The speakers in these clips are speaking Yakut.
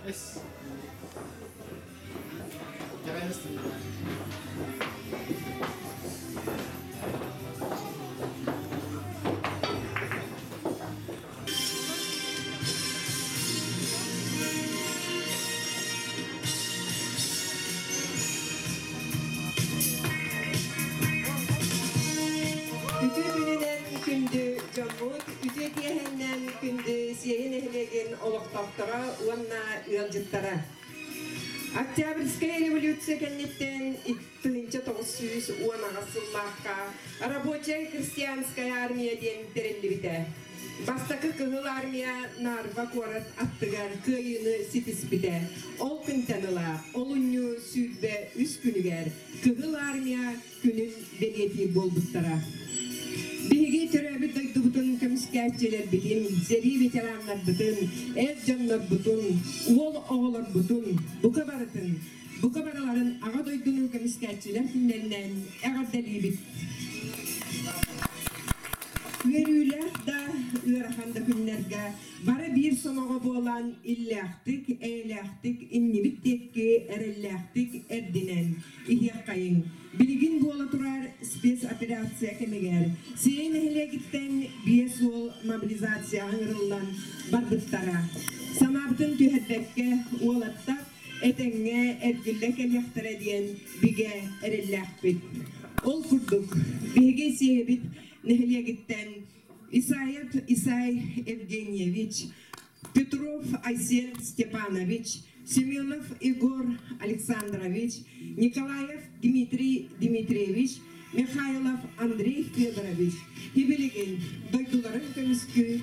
Эс. Итэҕэймэстин. Үтүө күнүнэн күндү дьоммут, үтүө киэһэннэн күндү Сиэйэ нэһилиэгин олохтоохторо уонна ыалдьыттара. Октябрьская революция кэнниттэн 1918 сыллаахха рабочая крестьянская армия диэн тэриллибитэ. Бастакы Кыһыл Армия Нарва куорат аттыгар кыайыыны ситиспитэ. Ол күнтэн ыла олунньу 23 күнүгэр Кыһыл Армия күнүн бэлиэтиир буолбуттара. Биһиги төрөөбүт дойдубутун көмүскээччилэрбитин, сэрии ветераннарбытын, эр дьоннорбутун, уол оҕолорбутун бука барытын, бука барыларын Аҕа дойдуну көмүскээччилэр күннэринэн эҕэрдэлиибит! Үөрүүлээх да, ыарахан да күннэргэ бары биир сомоҕо буолан иллээхтик, эйэлээхтик иннибит диэки эрэллээхтик эрдинэн иһиэххэйиҥ. Билигин буола турар спецоперация кэмигэр Сиэй нэһилиэгиттэн 5 уол мобилизацияҕа ыҥырыллан барбыттара. Санаабытын түһэрбэккэ уолаттар этэҥҥэ эргиллэ кэлиэхтэрэ диэн бигэ эрэллээхпит. Ол курдук, биһиги Сиэйэбит нэһилиэгиттэн Исаев Исай Евгеньевич, Петров Айсен Степанович, Семенов Егор Александрович, Николаев Дмитрий Дмитриевич, Михайлов Андрей Федорович Ибилигин дойдуларын көмүскүү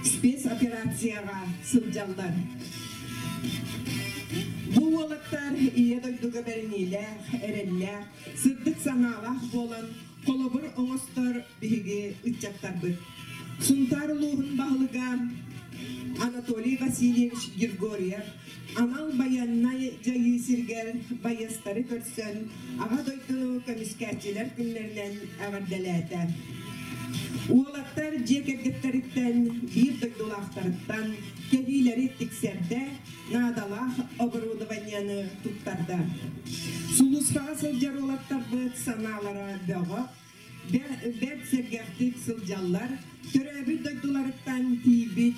спецоперацияҕа сылдьаллар. Бу уолаттар Ийэ дойдуга бэриниилээх, эрэллээх, сырдык санаалаах буолан холобур оҥостор биһиги ыччаттарбыт. Сунтаар улууһун баһылыга Анатолий Васильевич Григорьев анал байыаннай дьайыы сиригэр байыастары көрсөн Аҕа дойдуну көмүскээччилэр күннэринэн эҕэрдэлээтэ. Уолаттар дьиэ кэргэттэриттэн, биир дойдулаахтарыттан кэһиилэри тиксэрдэ, наадалаах оборудованиены туттарда. Сулууспаҕа сылдьар уолаттарбыт санаалара бөҕөх, бэрт сэргэхтик сылдьаллар, төрөөбүт дойдуларыттан тиийбит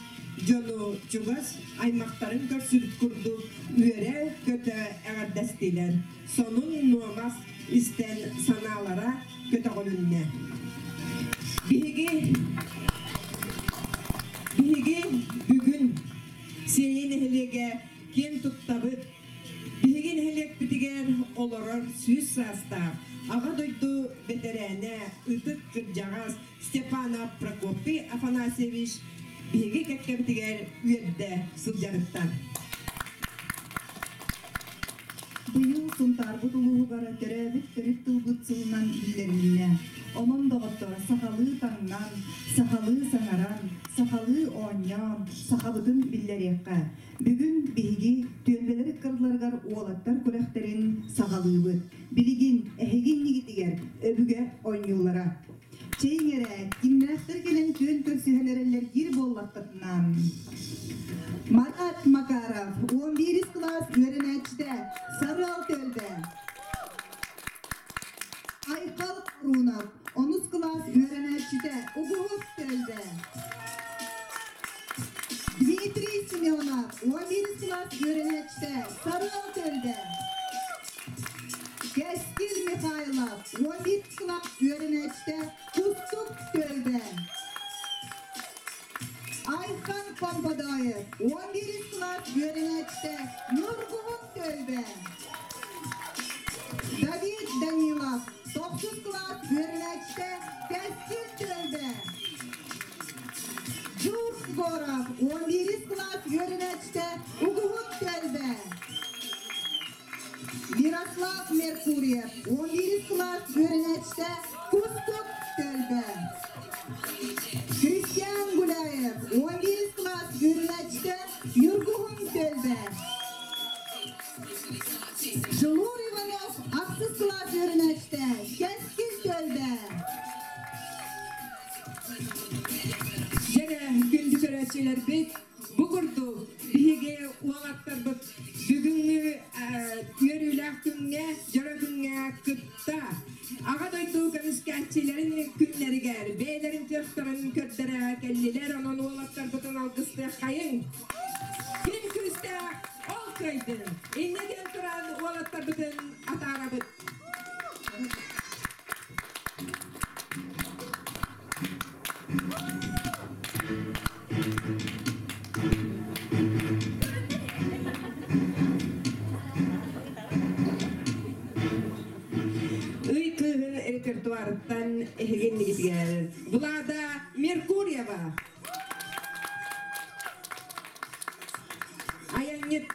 дьону чугас аймахтарын көрсүбүт курдук үөрэ-көтө эҕэрдэстилэр, сонун-нуомас истэн санаалара көтөҕүлүннэ. Биһиги биһиги бүгүн Сиэйэ нэһилиэгэ киэн туттабыт. Биһиги нэһилиэкпитигэр олорор 100 саастаах Аҕа дойду бэтэрээнэ, ытык кырдьаҕас Степанов Прокопий Афанасьевич биһиги кэккэбитигэр үөрдэ сылдьарыттан. Быйыл Сунтаарбыт улууһугар төрөөбүт төрүт тылбыт сылынан биллэрилиннэ. Онон, доҕоттор, сахалыы таҥнан, сахалыы саҥаран, сахалыы оонньоон, сахабытын биллэриэххэ. Бүгүн биһиги түөлбэлэр ыккардыларыгар уолаттар күрэхтэрин саҕалыыбыт. Билигин эһиги иннигитигэр өбүгэ оонньуулара. Чэйиҥ эрэ, кимнээхтэр кэлэн күөн көрсүһэн эрэллэр диир буоллаххытына, Марат Макаров, 11 кылаас үөрэнээччитэ, Сарыал түөлбэ. Айхал Рунов, онус кылаас үөрэнээччитэ, Угуһус түөлбэ. Дмитрий Семенов, 11 кылаас үөрэнээччитэ, Сарыал түөлбэ. Кэскил Михайлов, 11 кылаас үөрэнээччитэ, Кустук түөлбэ. Айхан Помподоев, 11 кылаас үөрэнээччитэ, Ньургуһун түөлбэ. Давид Данилов, тохсус кылаас үөрэнээччитэ, Кэскил түөлбэ. Джур Егоров, 11 кылаас үөрэнээччитэ, Угуһун түөлбэ. Мирослав Меркурьев, 11 кылаас үөрэнээччитэ, Кустук түөлбэ. Кристиан Гуляев, 11 кылаас үөрэнээччитэ, Ньургуһун түөлбэ. Дьулуур Иванов, ахсыс кылаас үөрэнээччитэ, Кэскил түөлбэ. Дьэрэ, күндү көрөөччүлэрбит, Бу курдук биһиги уолаттарбыт бүгүҥҥү үөрүүлээх күҥҥэ, дьоро күҥҥэ кытта Аҕа дойду көмүскээччилэрин күннэригэр бэйэлэрин кыахтарын көрдөрө кэллилэр, онон уолаттарбытын алгыстыаххайыҥ. Ким күүстээх, ол кыайдын. Инньэ диэн туран уолаттарбытын атаарабыт. Ый кыыһын репертуарыттан эһигиннигитигэр Влада Меркурьева. Айанньыт.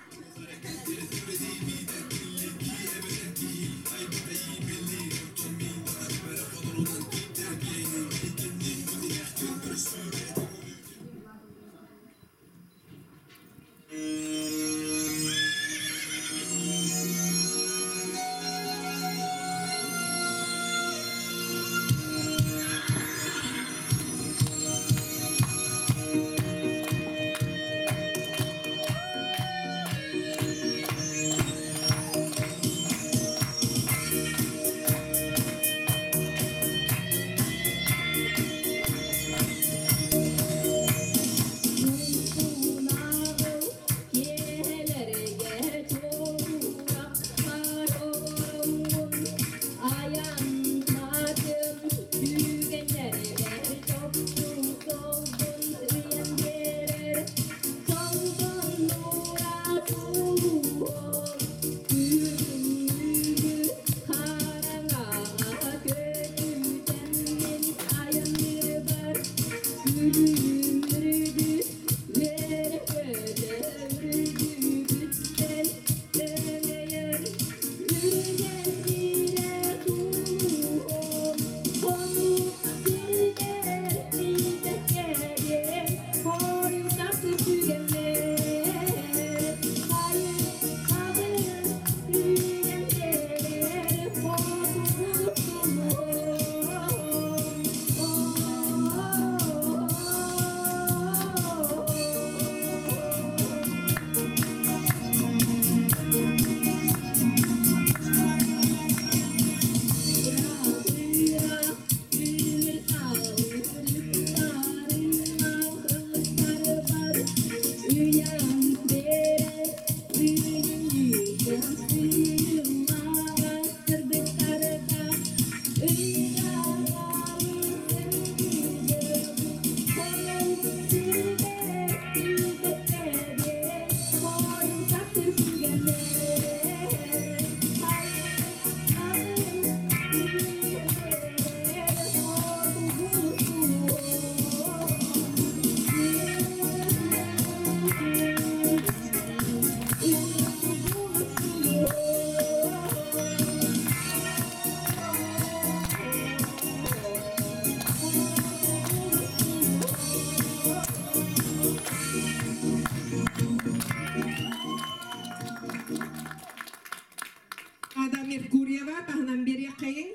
Ада Меркурьева таһынан биэриэххэйиҥ.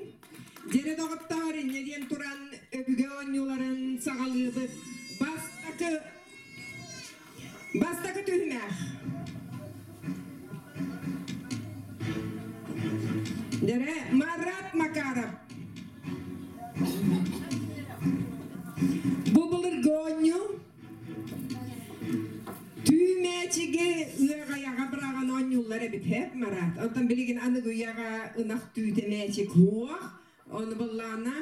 Дьэрэ доҕоттоор, инньэ диэн туран өбүгэ оонньууларын саҕалыыбыт. Бастакы Бастакы түһүмэх. Дьэрэ Марат Макаров. Бу былыргы оонньуу Түү мээчиги ыаҕайаҕа быраҕан оонньууллар эбит һэп Марат. Оттон билигин аныгы үйэҕэ ынах түүтэ мээчик суох. Ону быллаана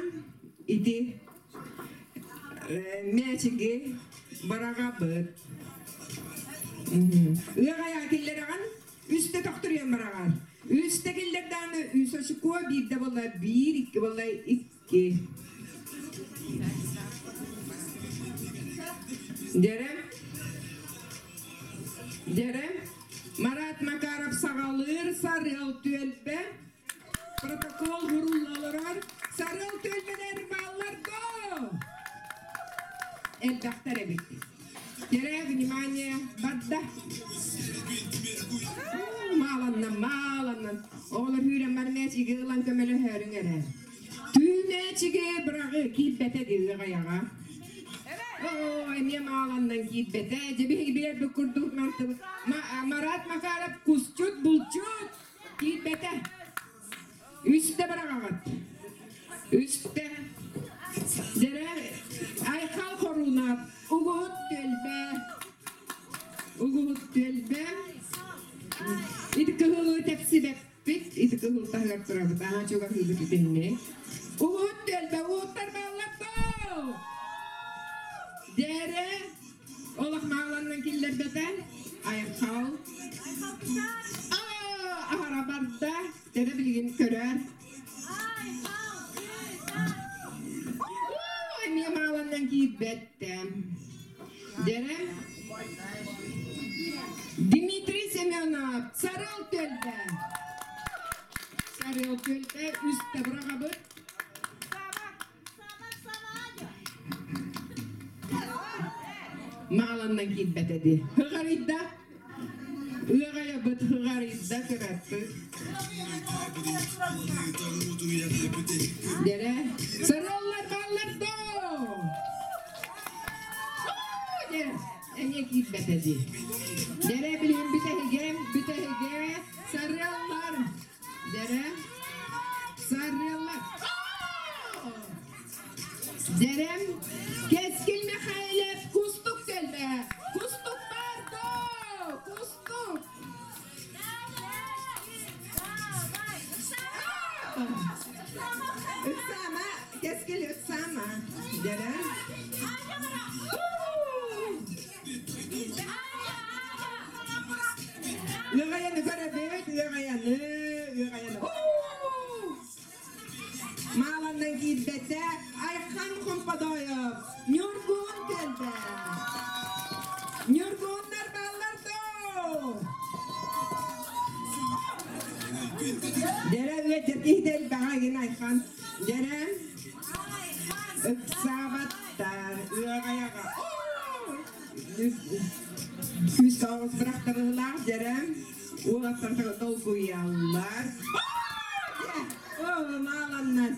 ити мээчиги быраҕабыт. Ыаҕайаҕа киллэрэҕин, үстэ төхтүрүйэн быраҕар. Үстэ киллэрдэҕинэ үс очукуо, биирдэ буолла биир, икки буолла икки. Дьэрэ, дьэрэ, Марат Макаров саҕалыыр Сарыал түөлбэ. Протокол хурулла олорор. Сарыал түөлбэлэр бааллар дуо? Элбэхтэр эбит. Дьэрэ, внимание, барда. Мааланнан, мааланнан. Оҕолор үүрэн бар мээчиги ылан көмөлөһөөрүҥ эрэ. Түүнээчигэ быраҕы киирбэтэ дии ыаҕайаҕа. Оо, эмиэ мааланнан киирбэтэ. Дьэ биһиги билэрбит курдук мантыбыт. Марат Макаров кусчут, булчут киирбэтэ. Үстэ быраҕаҕыт. Үстэ. Дьэрэ Айхал Хоруунап, Угуһут түөлбэ. Угуһут түөлбэ. Ити кыһылы тэпсибэппит, ити кыһыл таһыгар турабыт, аһаа чугаһыыбыт итинни. Угуһут түөлбэ, угуттар бааллар доо! Дьэрэ олох мааланнан киллэрбэтэ. Айхал. Аһара барда. Дьэрэ билигин көрөр. Эмиэ мааланнан киирбэттэ. Дьэрэ Дмитрий Семенов Сарыл түөлбэ. Сарыл түөлбэ үстэ быраҕабыт. Мааланнан киирбэтэ дии. Ыҕарыйда. Ыаҕайабыт ыҕарыйда кыраттык. Дэрэ. Сарыаллар бааллар доо! Дэрэ. Эмиэ киирбэтэ дии. Дэрэ билигин бүтэһигэ, бүтэһигэ сарыаллар. Дэрэ. Сарыаллар. Дэрем Кэскил Михайлов Кустук кэлбэ. Кустук бар доо! Кустук! Ыксаама, Кэскил ыксаама. Дэрем. Ыаҕайаны көрөбүт, ыаҕайаны, ыаҕайаны. Мааланнан киирбэтэ Айхан Хомподоев, Ньургун кэлбэ. Ньургуннар баллар доо! Дэрэ үөтэр киһитэ элбэҕэ гин Айхан. Дэрэ ыксаабаттар ыаҕайаҕа. Күүс тоҕус бырахтарыылаах дьэрэ уолаттар долгуйаллар. Оо, мааланнар.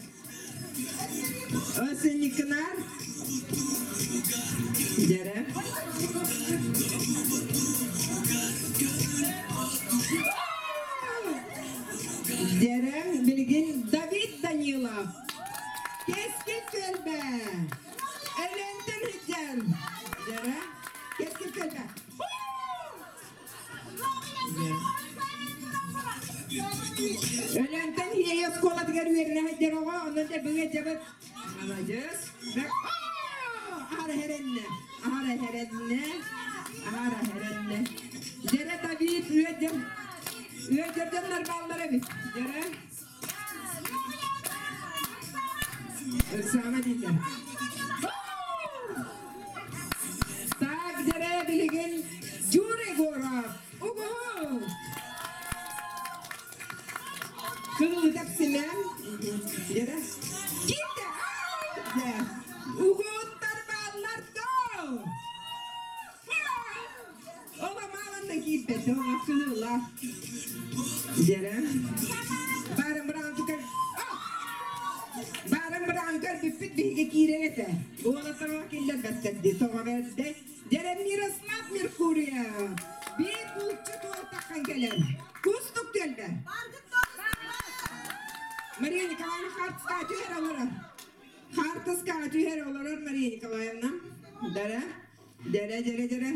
Осенникынар. Дьэрэ. Дьэрэ, билигин Давид Данилов. Кэскил түөлбэ. Элентен сылдьар. Дьэрэ. Кэскил түөлбэ. Өлөөнтөн Иэйэ оскуолатыгар үөрэнэ сылдьар оҕо, онон да быга дьабыт. Маладьыас. Аһара хэрэннэ, аһара хэрэннэ, аһара хэрэннэ. Дьэрэ Давид ыадьыр, ыадьырдьаннар бааллар эбит. Дьэрэ. Ыксаама дииллэр. Так, дьэрэ билигин Юрий Егоров, угу! Кылы тэпсимэн, дьэрэ. Киирдэ! Дьэ, угуттар бааллар доо! Ола мааланна киирбэт, ола кыһыла. Дьэрэ. Баарым быраантыкар Баарым быраанкар бүппүт биһиги киирэр этэ. Уолаттарга киллэрбэттэр дии, тоҕо бэрдэ. Дьэрэ Мирослав Меркурьев. Биир булчут уолтаххан кэлэр. Кустук түөлбэ. Мария Николаевна хаартыска түһэр олорор. Хаартыска түһэр олорор Мария Николаевна. Дара. Дэрэ, дэрэ, дэрэ.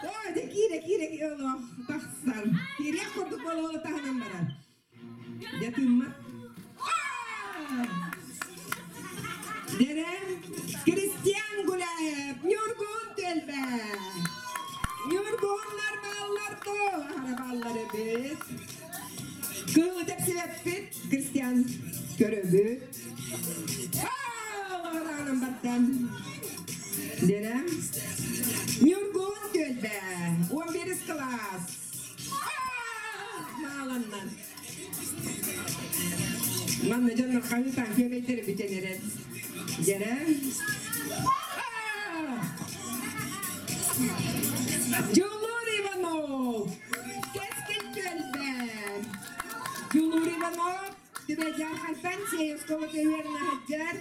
Оо, дьэ киирэ, киирэ, олох тахсар. Киириэх курдук буола таһынан барар. Дьэ тыыммат. Дэрэ, Кристиан Гуляев, Ньургун түөлбэ. Ньургуннар бааллар доо, аһара бааллар эбит. Кыыл тэпсибэппит, Кристиан көрөбүт. Араанан баттан. Дэрэ. Ньургун түөлбэ. 11 кылаас. Мааланнан. Манна дьоннор хаһыытаан күөмэйдэрэ бүтэн эрэр. Дэрэ. Дьулуур Иванов. Кэскил түөлбэ. Дьулуур Иванов Түбэдьаахантан Сеевского көһүөрүнэ сылдьар.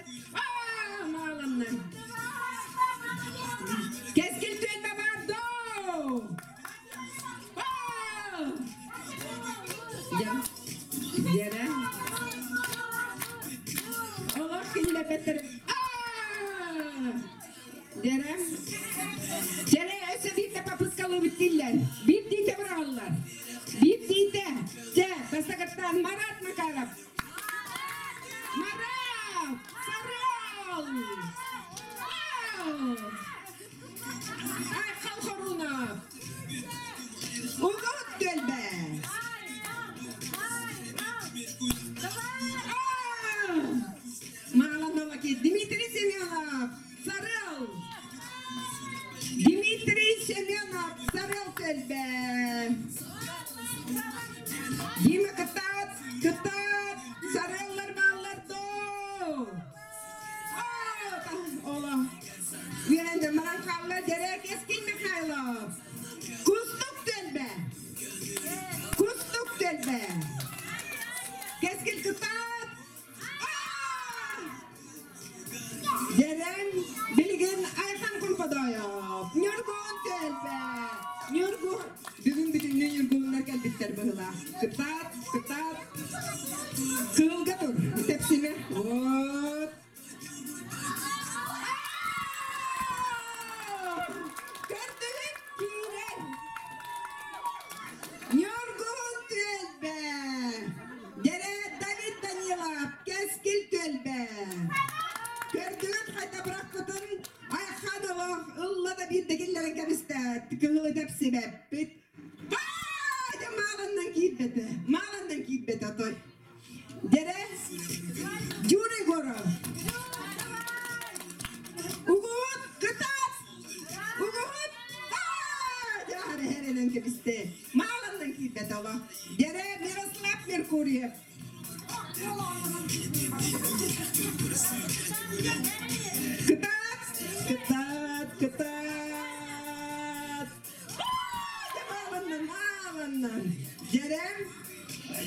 Биирдиитэ быраҕаллар. Биирдиитэ. Дьэ, бастакыттан Марат Макаров. Марат! Сарыал! Айхал Хорунов! Угут түөлбэ! Маалан Дмитрий Семенов! Сарыал! Дмитрий Семенов! Сарыал түөлбэ! Дима кытаат! Кытаат! Сарыаллар бааллар доо! Ола! Үөрэнде маран хаалла Дерек Эскин Михайлов! Кустук түөлбэ! Кустук түөлбэ! Кэскил кытаат! Дьэрэн билигин Айхан Кулпадоев, Ньургун түөлбэ, Ньургун бүгүн бүтүннүү Ньургуннар кэлбиттэр быһыылаах. Кытаат, кытаат, кыылга тур, тэпсимэ. Вот. Көрдүгүт киирэн. Ньургун түөлбэ. Дьэрэ Давид Данилов, Кэскил түөлбэ. Көрдүгүт хайда бырахпытын Айхан олох ылла да биирдэ киллэрэн кэбистэ. Кыһылы тэпсибэппит. Дьэ мааланнан киирбэтэ. Мааланнан киирбэтэ отой. Дьэрэ Юрий Егоров. Угуут кытаат! Угуут! Дьэ эрэнэн кэбистэ. Мааланнан киирбэтэ олох. Дьэрэ Мирослав Меркурьев. Кытаат! Кытаат! Кытаат! Мааланнан, мааланнан. Дьэрэм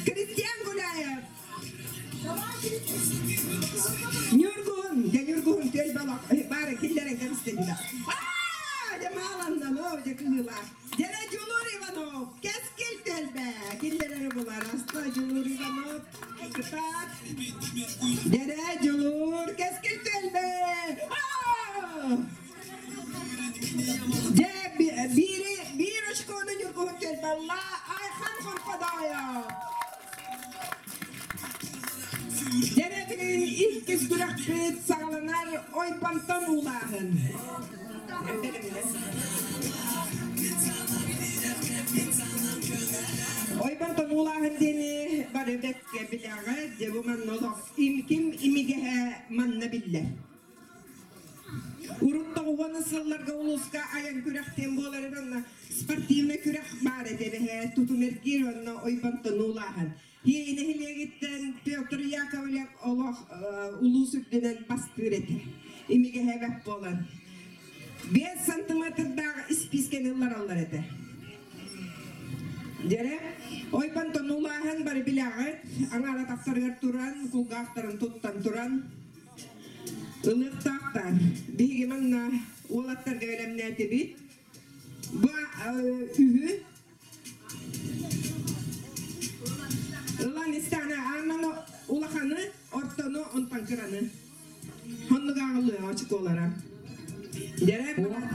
Кристиан Гуляев. Ньургун, дьэ Ньургун түөл балах баара киллэрэн кэбистэллэр. Аа, дьэ мааланнан, оо, дьэ кыһыылаах. Дьэрэ Дьулуур Иванов, кэскил түөлбэ, киллэрэрэ булар аста Дьулуур Иванов, кытаат. Дьэрэ Дьулуур, кэскил түөлбэ. Аа! Дьэ, биири, биир очкону Ньургуһун түөлбэлла Айхан Хомподоев. Дьэрэ билигин иккис күрэхпит саҕаланар ойбонтон уулааһын. Ойбонтон уулааһын диэни бары бэккэ билэҕит, дьэ бу манна олох ким имигэһэ манна биллэр. Урут тоҕуһуон сылларга улууска айан күрэхтиэн буолар уонна спортивнай күрэх баар этэ эбэһээ тутум эргиир уонна ойбонтон уулааһын. Иэйи нэһилиэгиттэн Петр Яковлев олох улуус үрдүнэн бастыыр этэ. Имигэһэ бэрт буолан. 5 сантиметрдаах испиискэни ыллараллар этэ. Дьэрэ, ойбонтон уулааһын бары билэҕит, аҥаара тахсарыгар туран, кулгаахтарын туттан туран, ылыахтаахтар. Биһиги манна уолаттарга бэлэмнээтибит. Бу үһү Ылан истэҕинэ ааннан улаханы, ортону, онтон кыраны. Хоннугааҕылыы очукуолара. Дьэрэ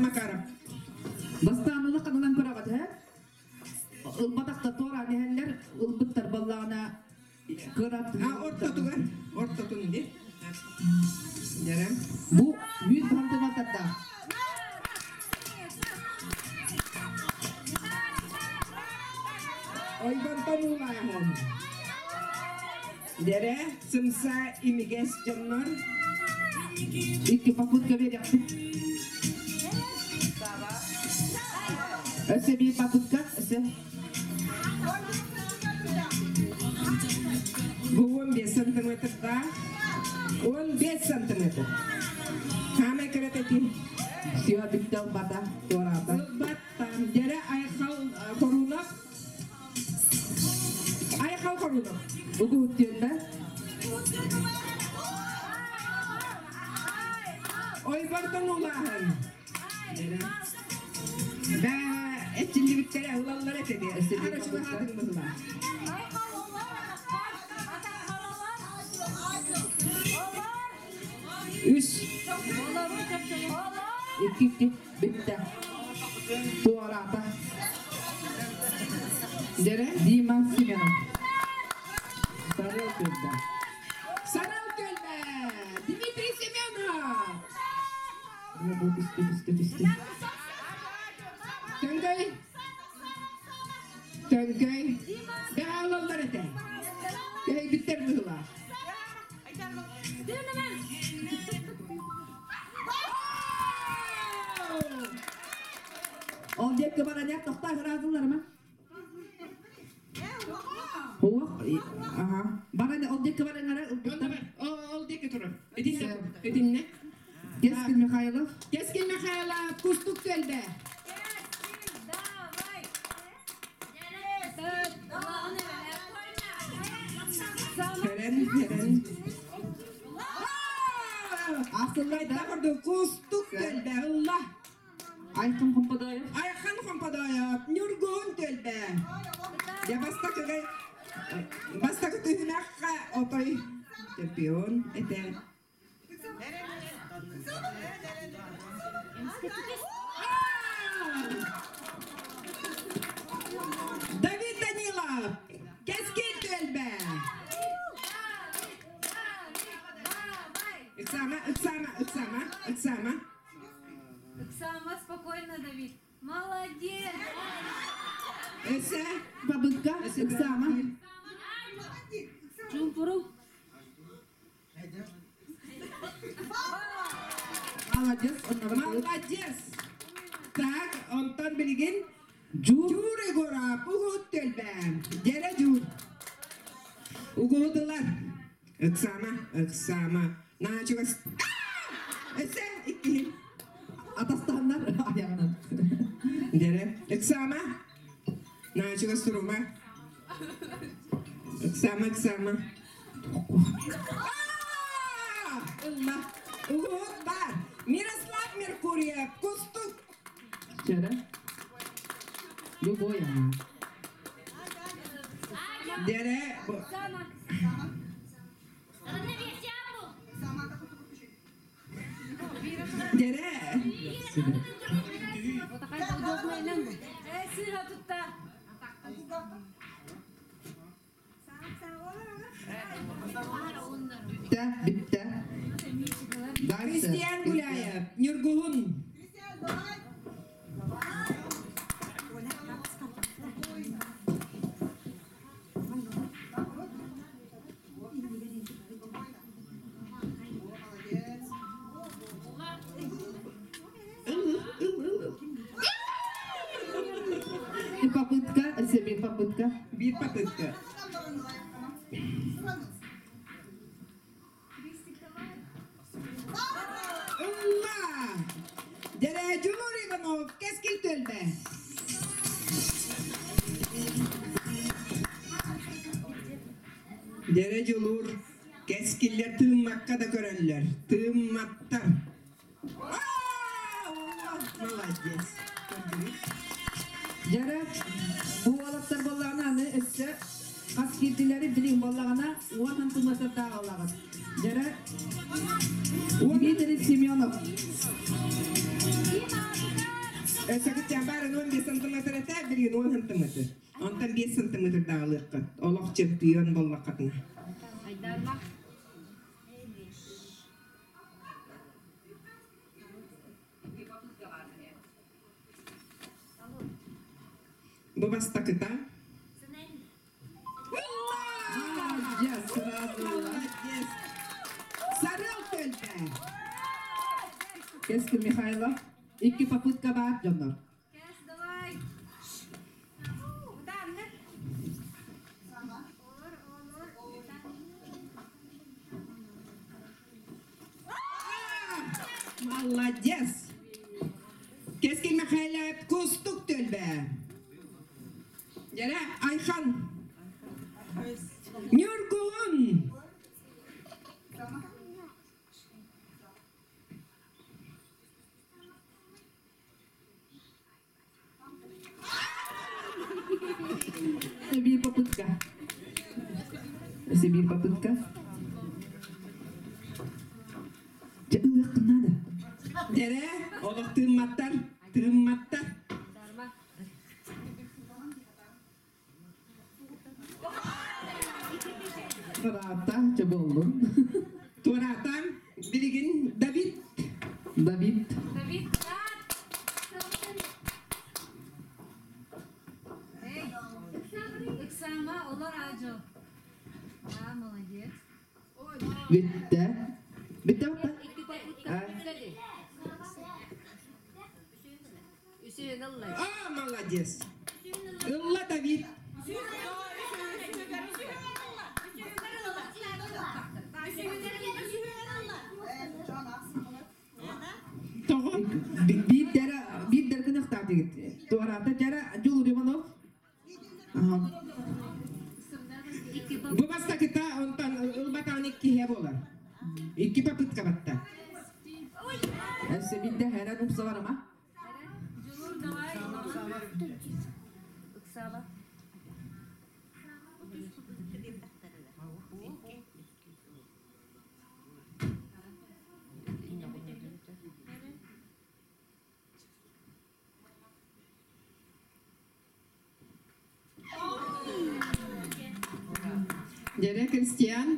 Макаров. Бастаан улаханынан көрөҕүт ээ? Ылбатахта туораан иһэллэр, ылбыттар баллаҕына кырат. А ортотугар, ортотун ди. Дьэрэ. Бу 100 сантиметрдаах. Ойбонтон уулааһын. Дэрэ, сымса, имигэс дьоннор. Икки попытка берехпит. Өссө биир попытка, өссө. Бу 15 сантиметрдаах. 15 сантиметр. Хаамай кырата ким? Все, бүттэ ылбата, туораата. Ылбаттан. Дьэрэ Айхал Хорунов. Айхал Хорунов. Угуһут түөлбэ. Ойбортон улааһын. Бэ эчиллибиттэрэ ылаллар этэ диye. Ара чугаһаатыҥ быһылаах. Үс. Икки, икки. Бүттэ. Туораата. Дьэрэ Дима Семенов. Сарыал түөлбэ. Сарыал түөлбэ. Дмитрий Семенов. Бу түстэ түстэ түстэ. Төҥкөй. Төҥкөй. Бэҕэҕэ этэ. Көһөйбүттэр быһыылаах. Ол диэки баранyak тохтоо ыраазыллар ма? Хуох, аха. Баран ол диэки баран ара ылбыттар. Ол диэки турар. Итиннэ. Итиннэ. Кескин Михайлов. Кескин Михайлов, кустук түөлбэ. Кэрэн, кэрэн. Ахсыллайда. Кустук түөлбэ ылла. Айхан Хомподоев. Айхан Хомподоев, Ньургуһун түөлбэ. Дьэ бастакыга бастакы түһүмэххэ отой чемпион этэ. Давид Данилов, Кэскил түөлбэ. Ыксама, ыксама, ыксама, ыксама. Ыксама, спокойно, Давид. Молодец! Өссө Бабытка, ыксама. Чумпуру. Молодец, Молодец! Так, онтон билигин Дьуур. Дьуур Егоров, Угут түөлбэ. Дьэрэ Дьуур. Угутулар. Ыксама, ыксама. Наачугас. Өссө иккиһин. Атастаһаннар айаҕынан. Дьэрэ. Ыксама. Наачугас турума. Ыксама, ыксама. Ылла. Угут бар. Мирослав Меркурьев, Кустук. Дьэрэ. Любой. Дьэрэ. Дьэрэ. Бүттэ, бүттэ. Дальше. Христиан Гуляев, Ньургуһун. И попытка, себе попытка. Биир попытка. Ылла! Дьэрэ Дьулур Иванов, Кэскил түөлбэ. Дьэрэ Дьулур, Кэскиллэр тыыммакка да көрөллөр. Тыымматтар. Молодец. Дьэрэ, бу уолаттар буоллаҕына аны өссө хас киирдилэри билиҥ буоллаҕына уон сантиметрдаах ылаҕыт. Дьэрэ, Дмитрий Семенов. Өссө баарын 15 сантиметр этэ, билигин 10 сантиметр. Онтон 5 сантиметрдаах ылыаххыт. Олох чемпион буоллаххытына. Бу бастакыта. Молодец, сразу. Молодец. Сарыал түөлбэ. Кескин Михайлов. Икки попытка баар дьоннор. Кэс, давай. Молодец. Кескин Михайлов, Кустук түөлбэ. Дьэрэ, Айхан. Ньургуһун. Биир попытка. Өссө биир попытка. Дьэ, ылыаххын наада. Дьэрэ, олох тыымматтар, тыымматтар. Туораата, чэ буоллун. Туораата, билигин Давид. Давид. Давид, Ыксаама, олор аадьо. А, молодец. Бүттэ. Бүттэ баппа? А, молодец. Ылла Давид. Тоҕо? Биир дэрэ биир дэр гыныахтаах дигит. Туораата дьэрэ Дьулур Иванов. Бу бастакыта онтон ылбатаҕын иккиһэ буолар. Икки попытка батта. Өссө биирдэ хэрэн упсалар ама. Дьулур, давай. Ыксаба. Дьэрэ Кристиан.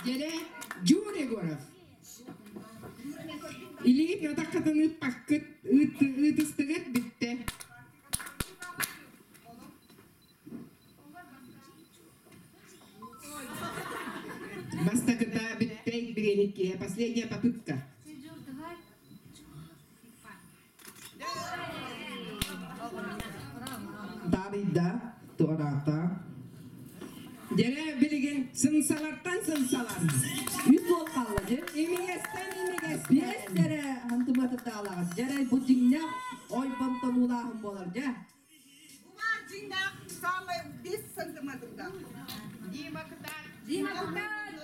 Дьэрэ Дьур Егоров. Илиит атаххытын ыыппаккыт, ыытыстыгыт бүттэ. Бастакыта бүттэ бириэниккиһэ, последняя попытка. Таарыйда, туораата. Дьэрэ билигин сымсалартан сымсалар. Үс уол хаалла дьэ. Имигэстэн имигэс. Биэс дьэрэ хантыматырдаалаҕас. Дьэрэ бу дьиҥнээх ойбонтон уулааһын буолар дьэ. Улар дьиҥнээх самай 5 сантиметрда. Дима кытаат. Дима кытаат.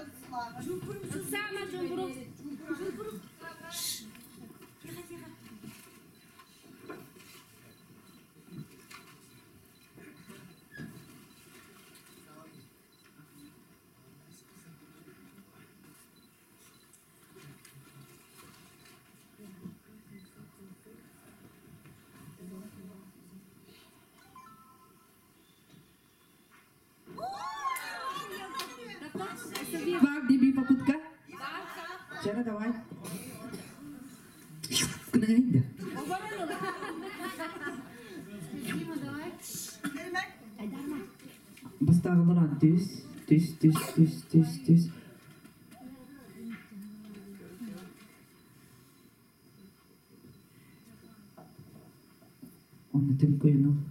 Ыксаама чумпурук. Тихо, тихо. Бар диби попытка. Чара давай. Кынайда. Дима, давай. Бастағыларан түс, түс, түс, түс, түс, түс. Оны түнкөйүн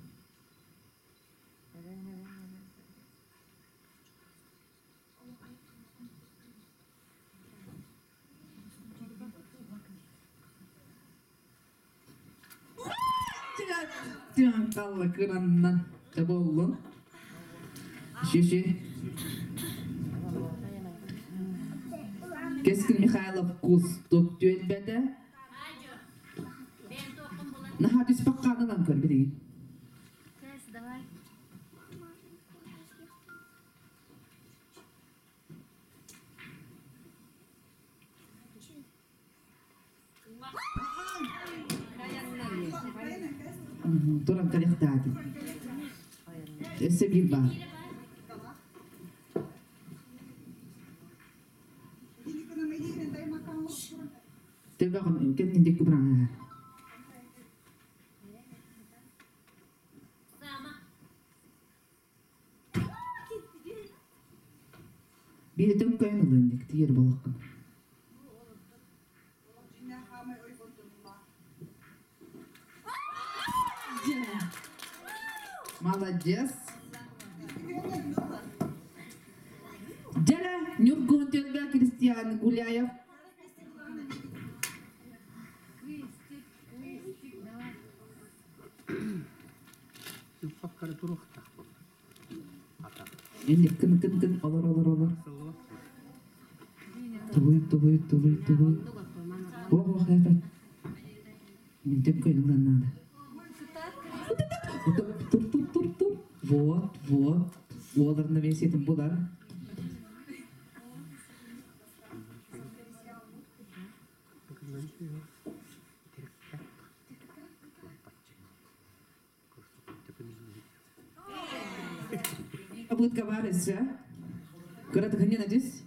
Тыан кыраннан боллун. Шиши. Кескин Михайлов кустук түөлбэтэ. Наһаа түспэккаанынан көр билигин. Кэс, давай. Туран кэлиэхтээтим. Өссө биир баар. Төбөҕүн кэннин диэки быраҕа. кыайан ылыаннык тиийэр буоллаххын. Молодец. Дьэрэ, Ньургун түөлбэ Кристиан Гуляев. Инник кын кын кын олор олор олор. Тулуй тулуй тулуй тулуй. Ох ох это. Минтем көйнүлэн надо. Тур тур тур тур. Вот вот. Уоларына весетин булар. Попытка бар өссө. Кыратыгын надеюсь.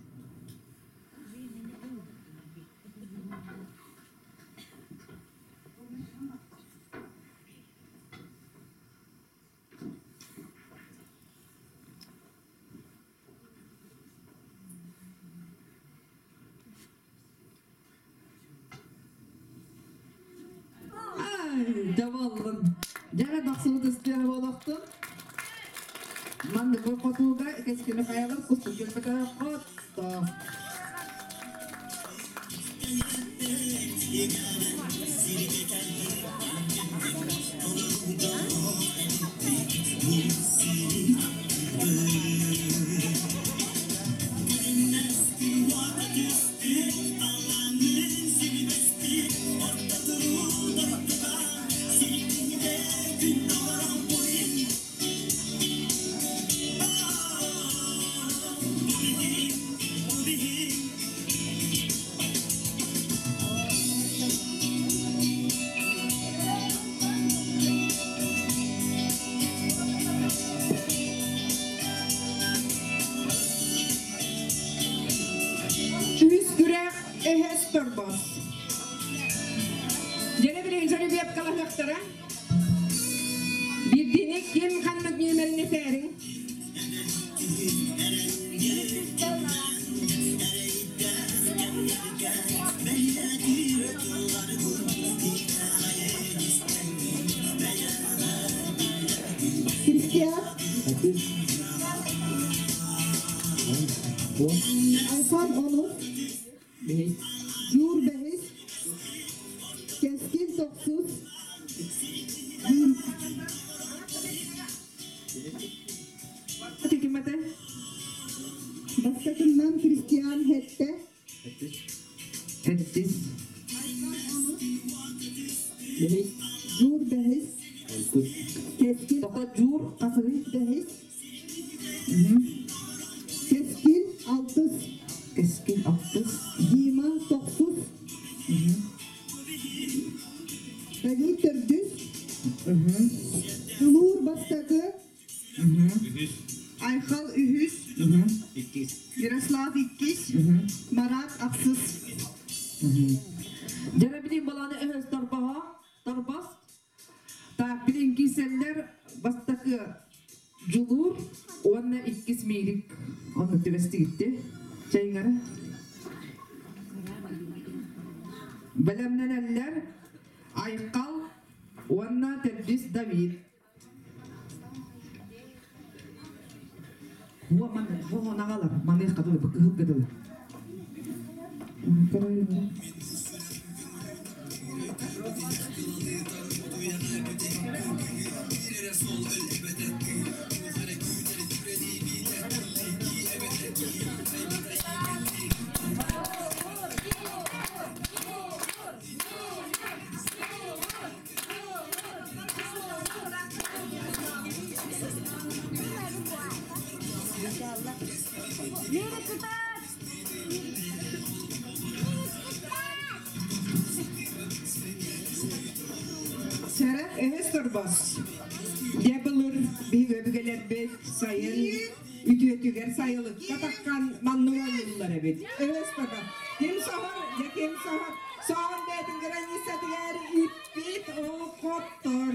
Дьабаллын. Дьара тахсыбыт ыстыа буолуохтун. Маннык хотууга кэскили хайалар кустук кэлбэтэ хотто. Үс күрэх өһөс торбос. Дьэне билигин жеребьевкалаһыахтара. Биирдиини ким ханнык нүөмэрин этээриҥ? Христиан. Айхан онус. Жур бэһис. Кэскил тохсус. Киммете? Бастакыннан Христиан хэттэ. Сэттис. Жур бэһис. Кэскил Тоқта жуур қасығы. бэһис. Кэскил алтыс. Кэскил алтыс. Дима тохсус. Давид төрдүс. Дьулуур бастакы. Айхал үһүс. Ярослав иккис. Марат ахсыс. Дьара билин баланы өһөс торбоһо, торбос. Так, билин киселлер бастакы Дьулуур уонна иккис Миирик онно түбэстигитти. Чайҥара. Бэлэмнэнэллэр Айхал уонна төрдүс Давид. Хуа ман хуа нагалар маныах кадылы кыһыл кадылы. Сара өһөс торбос. Дьэ былыр биһиги өбүгэлэрбит сайын үтүөтүгэр сайылыкка таххан маннык оонньууллар эбит. Өһөс торбос. Ким соһор, дьэ ким соһор, соһон бэйэтин границатыгар иппит ол хотор,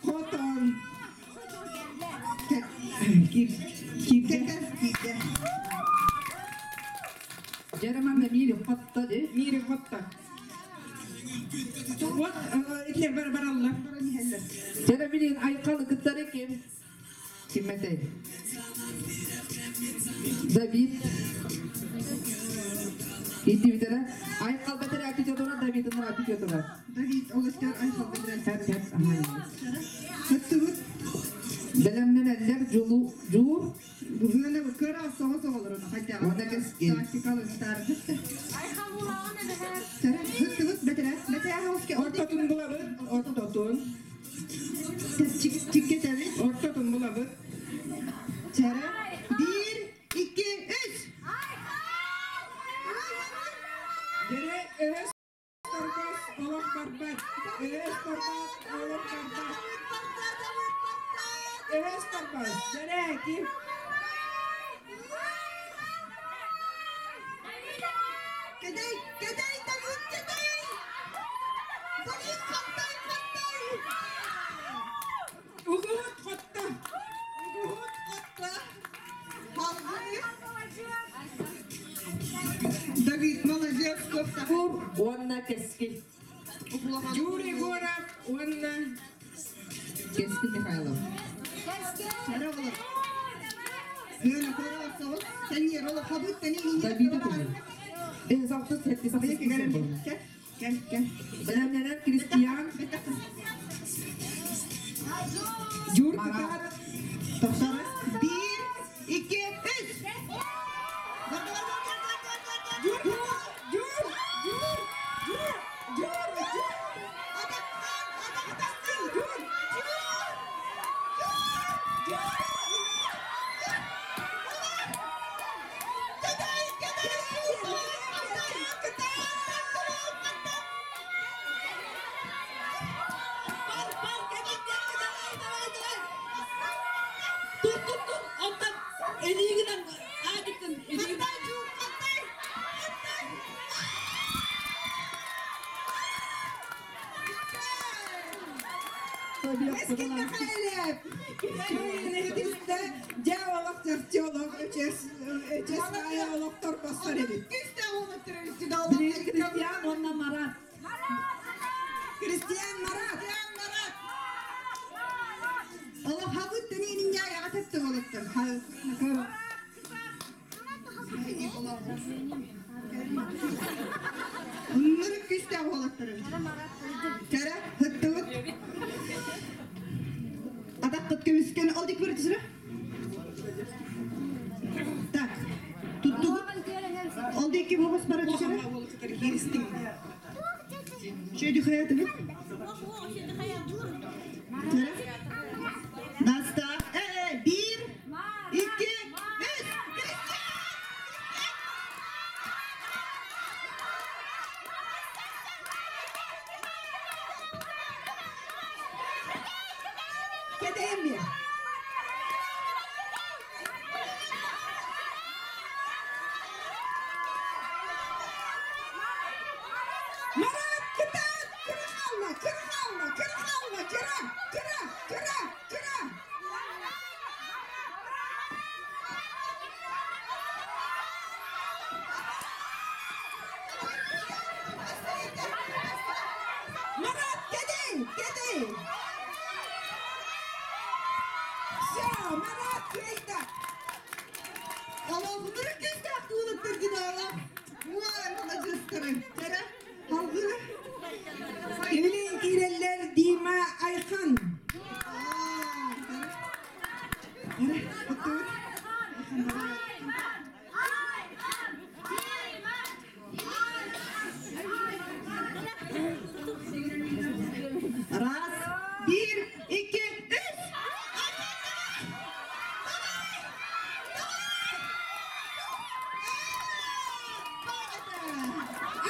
хотон. Киирдэ. Киирдэ. Дьэ, манна Мири хотто ди. Мири хотто. Вот, итилер бар бараллар. Баран иһэллэр. Дьэ, билин Айхалы кыттары ким? Ким этэй? Давид. Итибитере. Айхал бетер апитетура, Давид ыныр апитетура. Давид олустар Айхал бетере. Хеп, хеп, аха. Хыттыбыт. Бэлэмнэнэллэр Жулу, Жулур. Быһыаны кыра соҕус оҕолорун хайдах. Уонна кэскил. Тактикалы старбыт. Чара хыттыбыт бетере. Бетере хауски Ортотун булабыт, ортотун. Чиккетэбит. Ортотун булабыт. Чара. Bir, iki, üç. Дьэ, өһөс торбос олох барбат. Өһөс торбос олох барбат. Өһөс торбос. Дьэ, ким? Кэтэй, кэтэй, Давид, кэтэй! Давид, хаттай, хаттай! Угуһут хотто. Угуһут хотто. Халгы. Давид, молодец, кофта. Ур, уонна кэскил. Юрий Егоров, уонна Кэскил Михайлов. Чара олор. Быһыаны кыра соҕус. Сэньер, олох хабыт, тани Давид этэ. Э, завтра сетти сахсы. Кэл, кэл, кэл. Бэлэмнэнэр Кристиан. Юр Марат. кытаат. Тохтара. Bir, iki, üç. Бар, бар, бар, бар, бар, бар, бар, бар. Юр, Юр, Юр, Юр, Юр, Юр. Атактан, атактан. Юр, Юр, Кэтэй, кэтэй. Кэтэй, кэтэй. Бар, бар, кэтэй, давай, давай, давай. Тур, тур, тур. Онтон илиигинэн аадыккын, илиигинэн. Хаттай, Жур, хаттай. Хаттай. Кэскил Михайлов. Дьэ, олох чахчы олох өчес, өчес айа олох торбостор эбит. Күүстээх уолаттар эбит, Билин Кристиан, уонна Марат. Кристиан Марат. Кристиан Марат. Олох хабыт тани нья яҕа тэттэ уолаттар. Ыннырык күүстээх уолаттар эбит. Кэрэ, хыттыбыт. Атаккыт көмүскен ол дик бир түсүрө. Так. Туттугут. Ол дики бобос бара түсүрө. Шөйдү хаятыбыт. Кэрэ. Наста. Э, bir, iki, üç. Кэтэйим ми? Марат, кытаат, кыра хаалла, кыра хаалла, кыра хаалла, кыра, кыра, кыра, кыра. Марат, кэтэй, кэтэй. Все, Марат, кыайда. Алла bunları күүстээх уолаттар дии ала. Уай, молодецтары. Кэрэ, халгы. Эвелин киирэллэр Дима Айхан. Аа, кэрэ. Кэрэ, хыттыбыт. Раз, bir, iki, üç.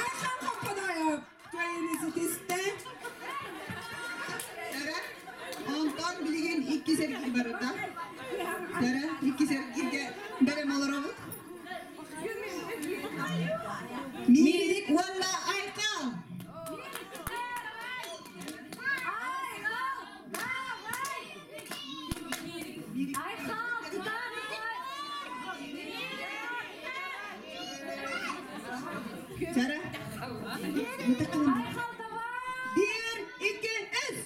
Айхан Хаппадаев. Кыайыыны ситистэ. Кэрэ. Онтон билигин икки сэрги барыта. Кэрэ, икки сэргигэ бэлэм олоробут. Мирик уонна Айхал. Айхал, куда? Чара. Bir, iki, üç.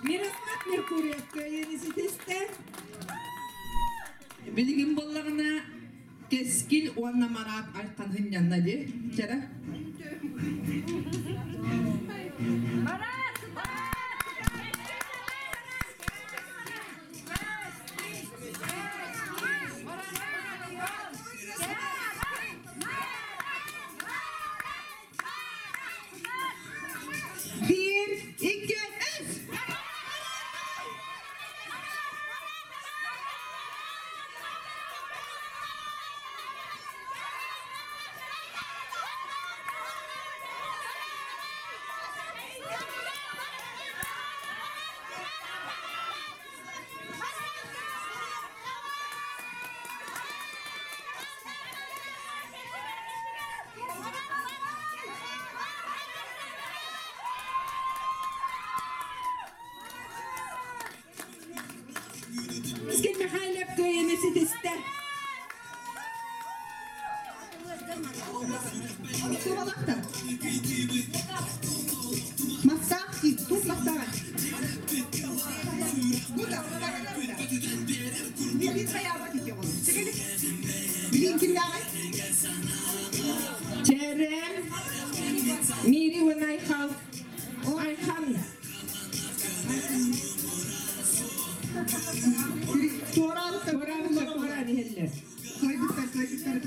Мирослав Меркурьев кыайыыны ситистэ. Билигин буоллаҕына Кэскил уонна Марат Айхан һынньанна дии. Чэрэ. Марат! Bir, iki, üç. Кэскил Михайлов кыайыыны ситистэ. Субалахта. Массах, тут массах. Бу да, Билин кимнээҕий? Чэрэ Мири уонна Айхал. Айхан. Туораабыттар. Туораабыттар, туораан иһэллэр. Кыайбыттар, кыайбыттар.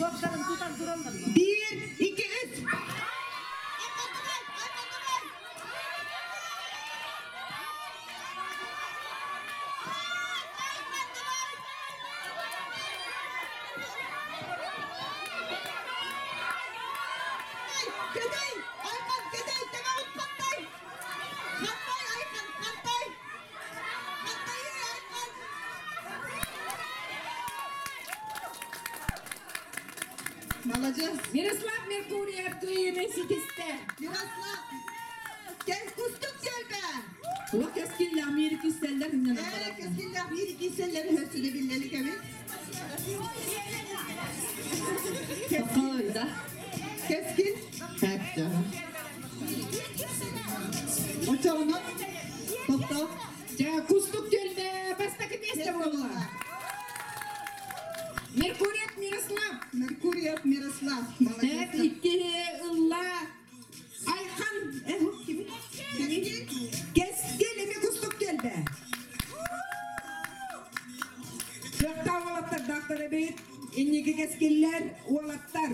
Тартыһымаҥ, тартыһымаҥ. Bir, iki, üç. Кэтэй, Айхан, кэтэй, тэҥэ хаттай. Хаттай, Айхан, хаттай. Хаттай, Айхан. Молодец. Мирослав Меркурьев кыайыыны ситистэ. Мирослав. Кел, кустук келбе. Уа Кэскил Америка истэллэр һынньанан Ээ, бараллар. кэскиллээх биир иккисэллэри hössүнэ биллели кэми. Сахалый да. Кэскил. Хэптэ. Очоҕуна тохтоо. Дьэ, кустук түөлбэ бастакы миэстэ буолла. Меркурьев Мирослав. Меркурьев Мирослав. Эт Молодец. иккиһи ылла Айхан кими? Кэскил. Кэскил эми кустук түөлбэ. Кыахтаах уолаттар даахтар эбит. Инники кэскиллэр уолаттар.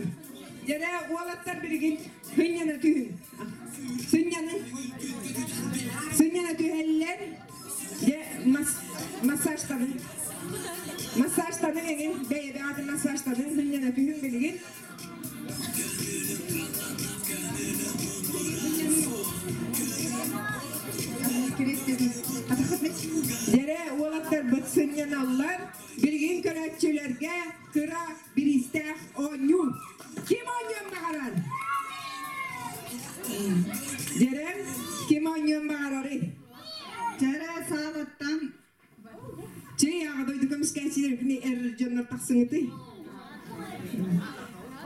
Дьэрэ уолаттар билигин сынньана түһүн. Сынньаны. Сынньана түһэллэр. Дьэ массажтанын. Массажтанын эҥин. Бэйэ-бэйэҕитин массажтанын сынньана түһүн билигин. Дьэрэ уолаттарбыт сынньаналлар. Билигин көрөөччүлэргэ кыра бириистээх оонньуу. Ким оонньуон баҕарар? Дьэрэ, ким оонньуон баҕарарый? Чара саалаттан Чэй аҕа дойду көмүскээччилэр кини эр дьоннор тахсыҥытый.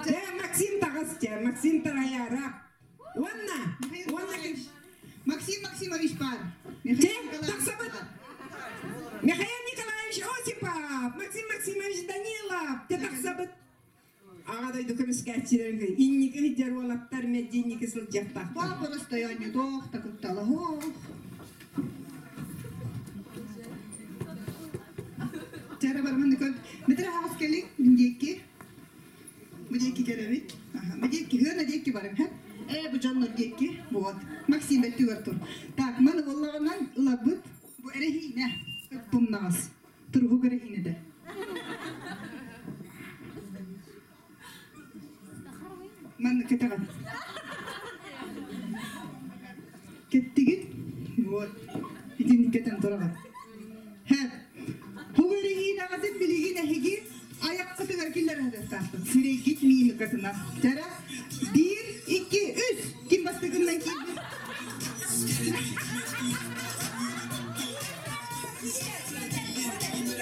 Дьэ, Максим таҕыс, дьэ, Максим Тарайаара. Уонна, Михаил уонна Николаевич. Максим Максимович бар. Дьэ, Михаил Николаевич тахсабыт. бар. Михаил Николаевич Осипов, Максим Максимович Данилов, дьэ тахсабыт. Аҕа дойду көмүскээччилэрин инники сылдьар уолаттар мэлдьи инники сылдьыахтаахтар. Баапырыстайанньы туох да кутталаһох. Чара барман көн. Метре хаас кэлиҥ диэки. Бу диэки кэлэбит. Бу диэки хыана диэки барым һэ. Ээ бу дьоннор диэки. Вот. Максим өттүгэр тур. Так, маны буоллаҕынан ылабыт. Бу эрэһиинэ. Ыппымнаҕас. Туруһук эрэһиинэтэ. Манна кэтэҕин. Кэттигит? Вот. Итинник кэтэн тураҕын. Хэп. Хугуриһиинаҕытын билигин эһиги айаххытыгар киллэрэ сатаахпыт. Сирэйгит мимикатынан. Чара. Биир, икки, үс. Ким бастакыннан киирбит?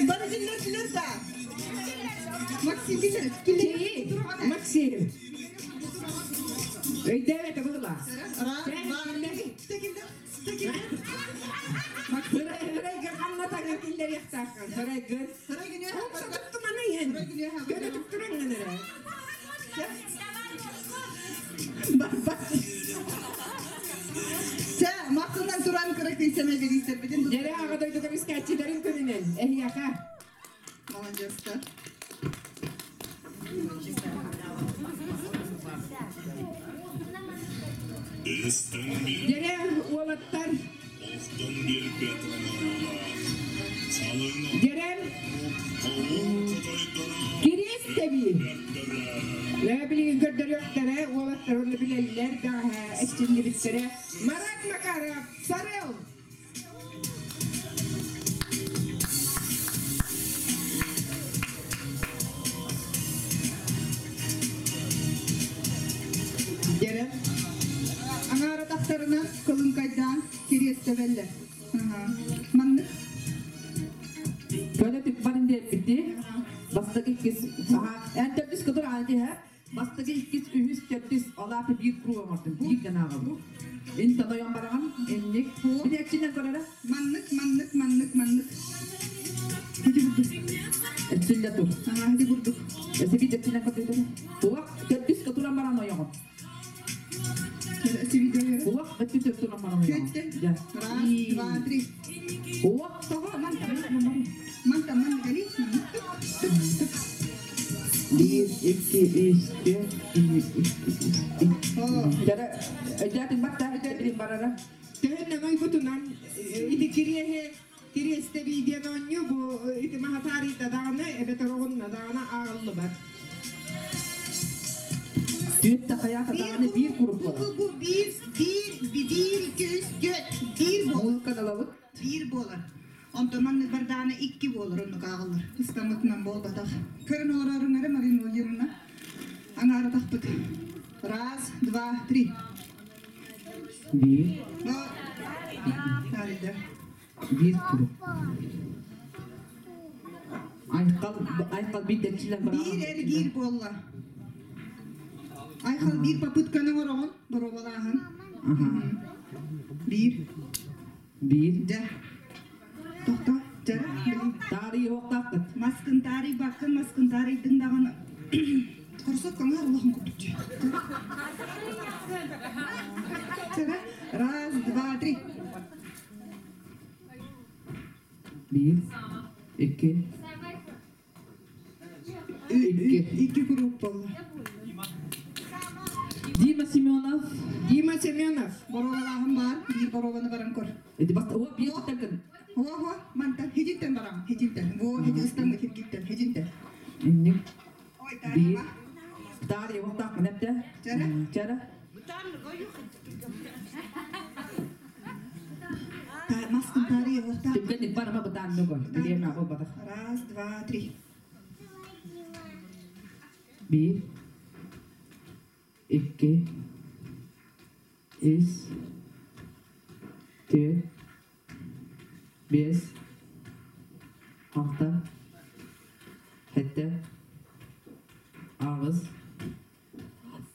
Бары киллэрдилэр да. Максим киллэр. Киллэр. Максим. Өйдөөбөтө быһыла. Раз, два, три. Киллэр. Киллэр. Хырайгын ханна таҥа киллэриэхтааххын. Хырайгын. Хырайгын Туттуманы иһэн. Көнө туттураҥҥын эрэ. Чэ, махтанан туран кыра кыйсана бириистэрбитин Дьэрэ аҕа дойду көмүскээччилэрин күнүнэн эһиэхэ. Молодецтар. Дьэрэ уолаттар. Дьэрэ кириэс тэбии. Лэ билигин көрдөрүөхтэрэ, уолаттар уонна билэллэр даҕаһа эччиллибиттэрэ. Марат Макаров, Сарыл! Дьэрэ. Аҥаара тахсарынан кылыҥкайдаан кириэстэбэллэр. Маннык. Көнө түк барын диэппити. Бастакы иккис. Эн төрдүс кытыр ааны диһэ. Бастакы иккис, үһүс, төрдүс. Олааты биир круг оҥордум. Биир гына аҕабын. Ин тонойон бараҕын. Инник. Били экчинэн көрөрө. Маннык, маннык, маннык, маннык. Ити курдук. Эччиллэ тур. Ити курдук. Эсеби дьэччинэн көрдөтөр. Туох төрдүс кытыран баран ойоҕун. Уох өттү туран баран ойоҕун. Раз, два, три. Уох. Тоҕо мантан мантан маннык эли маннык тук тук тук. Биир, икки, үс, түөрт, биир, икки, үс, икки. Дьара, өйдөөтүн батта, өйдөөтүн барара. Төһөннөн ойбутунан ити кириэһи кириэстэбии диэн оонньуу бу ити маһатаарыйда даҕаны эбэтэр оҕунна даҕаны ааҕыллыбат. Түөрт тахайаата даҕаны биир курук буолар. Бу биир, биир, биир, икки, үс, түөрт, биир буолар. Музыка далабыт. Биир буолар. Онтон маннык бардаана икки буолар оннук ааҕыллар. Ыстаммытынан буолбатах. Көрөн олорорун эрэ Марина Владимировна. Аҥаара тахпыт. Раз, два, три. Биир. Таарыйда. Биир курук. Айхал, айхал биир дэччилэн баран. Биир эргиир буолла. Айхал биир попытканы оҥороҕун, боруобалааһын. Биир. Биир. Дьэ. Тохто. Дьэ. Таарыйы уохтаахпыт. Маскын таарыйбаккын, маскын таарыйдыҥ даҕаны. Кроссовкаҥа улахан курдук дьэ. Раз, два, три. Биир, икки, икки. Икки круг буолла. Дима Семенов. Дима Семенов. Боруобалааһын баар, биир боруобаны баран көр. Эти баста, о, биир кыттаргын. О, мантан, хединтен барам, хединтен. Во, хеди ыстаммыт хединтен, хединтен. Инник. Ой, Биир. таарыйма. Таарыйы уохтаахпын эптэ. Чара. Чара. Маскын таарыйа уохтаах. Түгэнник барама бытаанны көр. Билиэмэ буолбатах. Раз, два, три. Биир, икки, үс, түөрт, биэс, алта, сэттэ, аҕыс,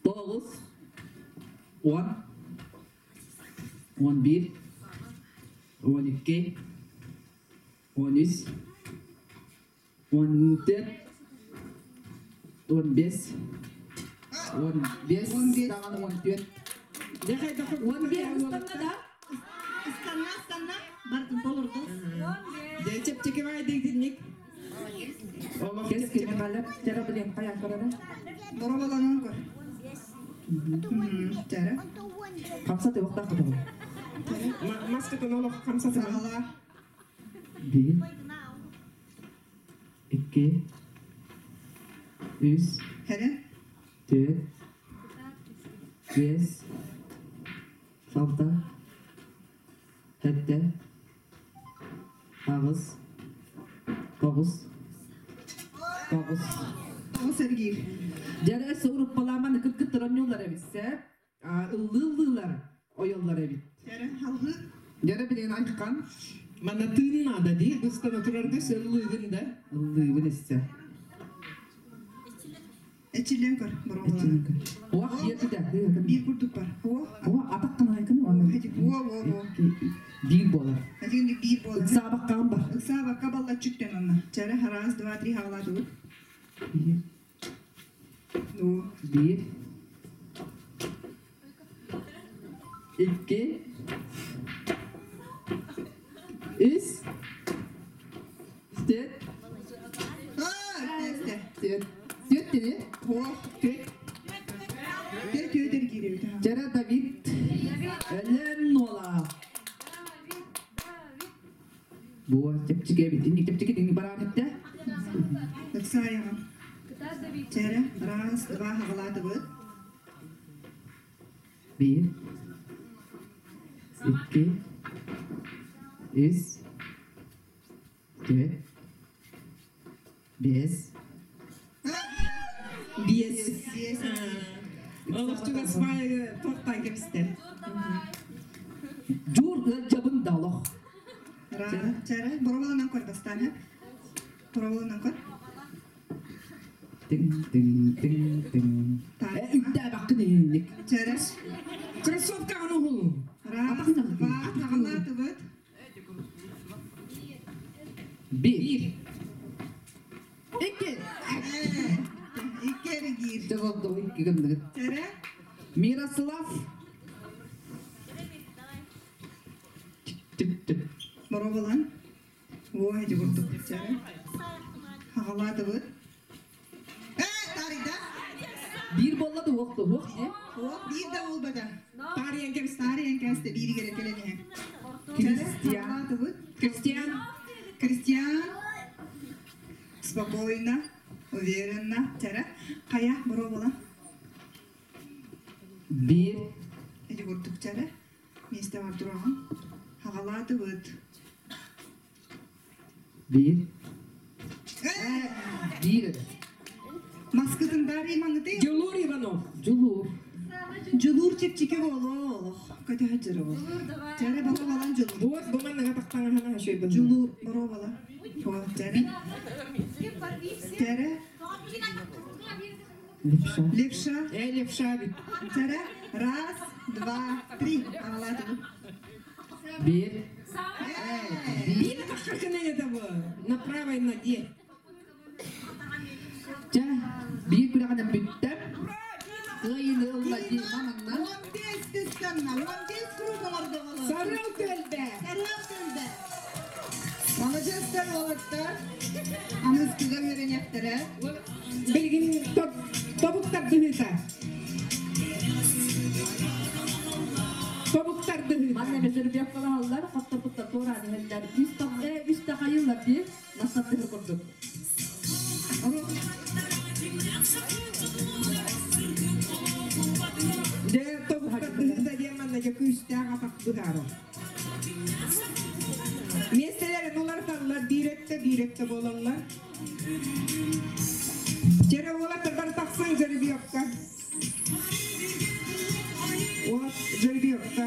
тоҕус, уон, 11, 12, 13, 14, 15, 15, даҕаны 14. Дьэ хайдах 15 ыстанна да? Ыстанна, ыстанна. Бардым толорду. Дьэ чэпчэки баайдык Олох Кэс чэпчэки. кини халап, чара билен хайан көрөрө. Боруобаланан көр. Чара. Хамса тыбыктаах кытыбы. Маскатын олох хамсатынан. Саҕала. Биир, икки, үс, Хэрэ. түөрт, Биэс. Алта. Сэттэ. Аҕыс. Тоҕус. Тоҕус. Тоҕус эргиир. Дьэ, өссө уруппалааман кыт-кыттар оонньуулар эбит сөп. Ыллыы-ыллыылар ойоллор эбит. Дьэрэ, халҕыы. Дьэрэ билигин айхан. Манна тыын наада дии, быстана турарга ыллыыгын да. Ыллыыбын өссө. Эчиллэн көр, боруобалана. Уох, биир Биир курдук бар. Уо. Уо, атаххын айкын уонна Уо, уо, уо. Биир буолар. Этигинник биир буолар. Ыксаабаккаҕын бар. Ыксаабакка баллаччыктан онно. Чэрэ, раз, два, три, хаалаатыбыт. Биир. Уо. Биир. Икки. Үс. Түөрт. Аа, Түөрт. Түөрт дии. Уо. Түөрт. Түөрт түөрт эргиир эбит. Дьэрэ Давид. Өлөн Нола. Буо, чэпчэки эбит. Инник чэпчэки динги бараан эттэ. Ыксаайаҕын. Чэрэ, раз, два, хаҕалаатыбыт. Биир. Икки. Үс. Түөрт. Биэс. Биэс. Биэс. Олохчуга спайы туохтаан кэбистэ. Дьуур ыалдьабын да олох. Чэрэ, боруобаланан көр бастаан, һэ? Боруобаланан көр. Тиҥ тиҥ тиҥ тиҥ. Үктээбэккин иһинник. Чэрэ. Кроссовкаҕын уһул. Раз, два, хаҕалаатыбыт. Биир. Икки. Икки эргиир. Дьэ болду икки гынныгыт. Чэрэ. Мирослав. Түп түп. Боруобалан. Оо, эти курдук. Чэрэ. Хаҕалаатыбыт. Э, таарыйда. Биир буолла да уох да уох дии. Уох, биир да буолбата. Таарыйан кэбистэ. Таарыйан кээстэ бииригэр кэлэн иһэн. Кристиан. Хаҕалаатыбыт. Кристиан. Кристиан. Спокойно, уверенно. Чэрэ. Хайа, боруобалан. Биир. Эти курдук чэрэ. Миэстэ бар тураҕын. Хаҕалаатыбыт. Биир. Э, Биир. Маскытын баар маҥытый. Дьулуур Иванов. Дьулуур. Дьулуур чэпчэки буолуо олох. Көтөһө дьырыбыл. Чэрэ боруобалан дьулуур. Буот бу манныга тахтаҥаһана шөйбүн. Дьулуур боруобала. Чэрэ. Чэрэ. Левша. Левша. Э, левша бит. Чэрэ. Раз, два, три. Хаҕалаатыбыт. Биир. Биир таххакына это бу. На правой ноге. Чэ, биир күрэҕинэн бүттэ. Кыайыыны ылла Дима манна. 15 түстанна, 15 круг оҥордоҕолор. Сарыал түөлбэ. Сарыал түөлбэ. Маладьыастар уолаттар. Аныскыга үөрэниэхтэрэ. Билигин тобуктар дыһыта. Тобуктар дыһыта. Манна бөсөрбүөх калаһаллар, хаттапыттар туораан иһэллэр. Үс тах үс тахайыллар дии, настаттыһыр курдук. Дьэ тобуктар дыһыта диэн манна дьэ күүстээх атах быһаарар. Миэстэлэрин уларыталлар, биир өттө, биир өттө буолаллар. Чэрэ уолаттар бары тахсан жеребьевка. Уолат жеребьевка.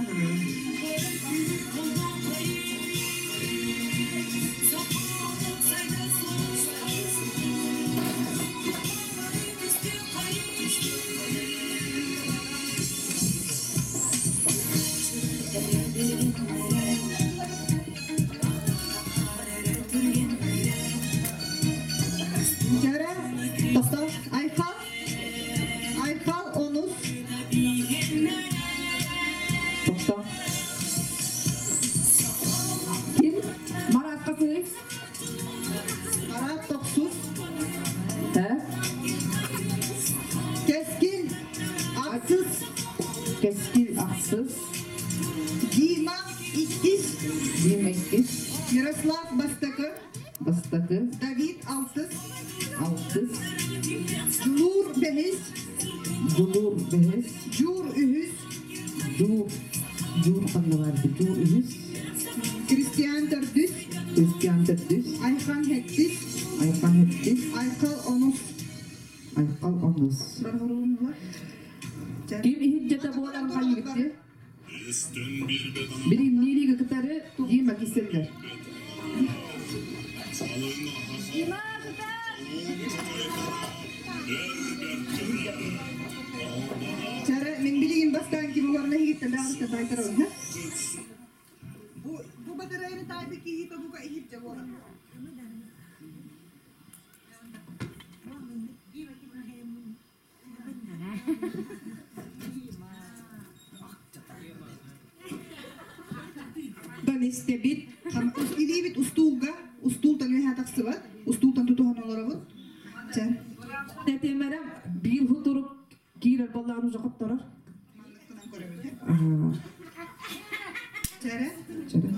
Чэрэ. Тохтоо. Айхал. Айхал онус. Тохтоо. Ким? Марат Касыев. Марат тохсус. Ә? Кэскил. Ахсыс. Кэскил ахсыс. Дима иккис. Дима иккис. Мирослав бастакы. Бастакы. Давид алтыс. Алтыс. Дьулуур бэһис. Дьулуур бэһис. Дьуур үһүс. Жуур. Жуур ханна баар Жуур үһүс. Кристиан төрдүс. Кристиан төрдүс. Айхан хэттис. Айхан хэттис. Айкал онус. Айкал онус. Барғыруынулар. Ким иһирдьэтэ буолан хайыгытты? Били Мирига кытары Дима киселлер. Дима, кытар! Чара, мен билигин бастаан ким олорна хигиттен баҕарыста таайтарабын, ха? Бу бу батарайны таайбы киһи тобука иһирдьэ буолар. Дан истэбит, илиибит устуулга, устуултан үөһэ тахсыбат, устуултан тутуһан олоробут. Чэ. Тэтимэрэ биир хутурук киирэр боллаан уже хотторор. Чэрэ. Чэрэ.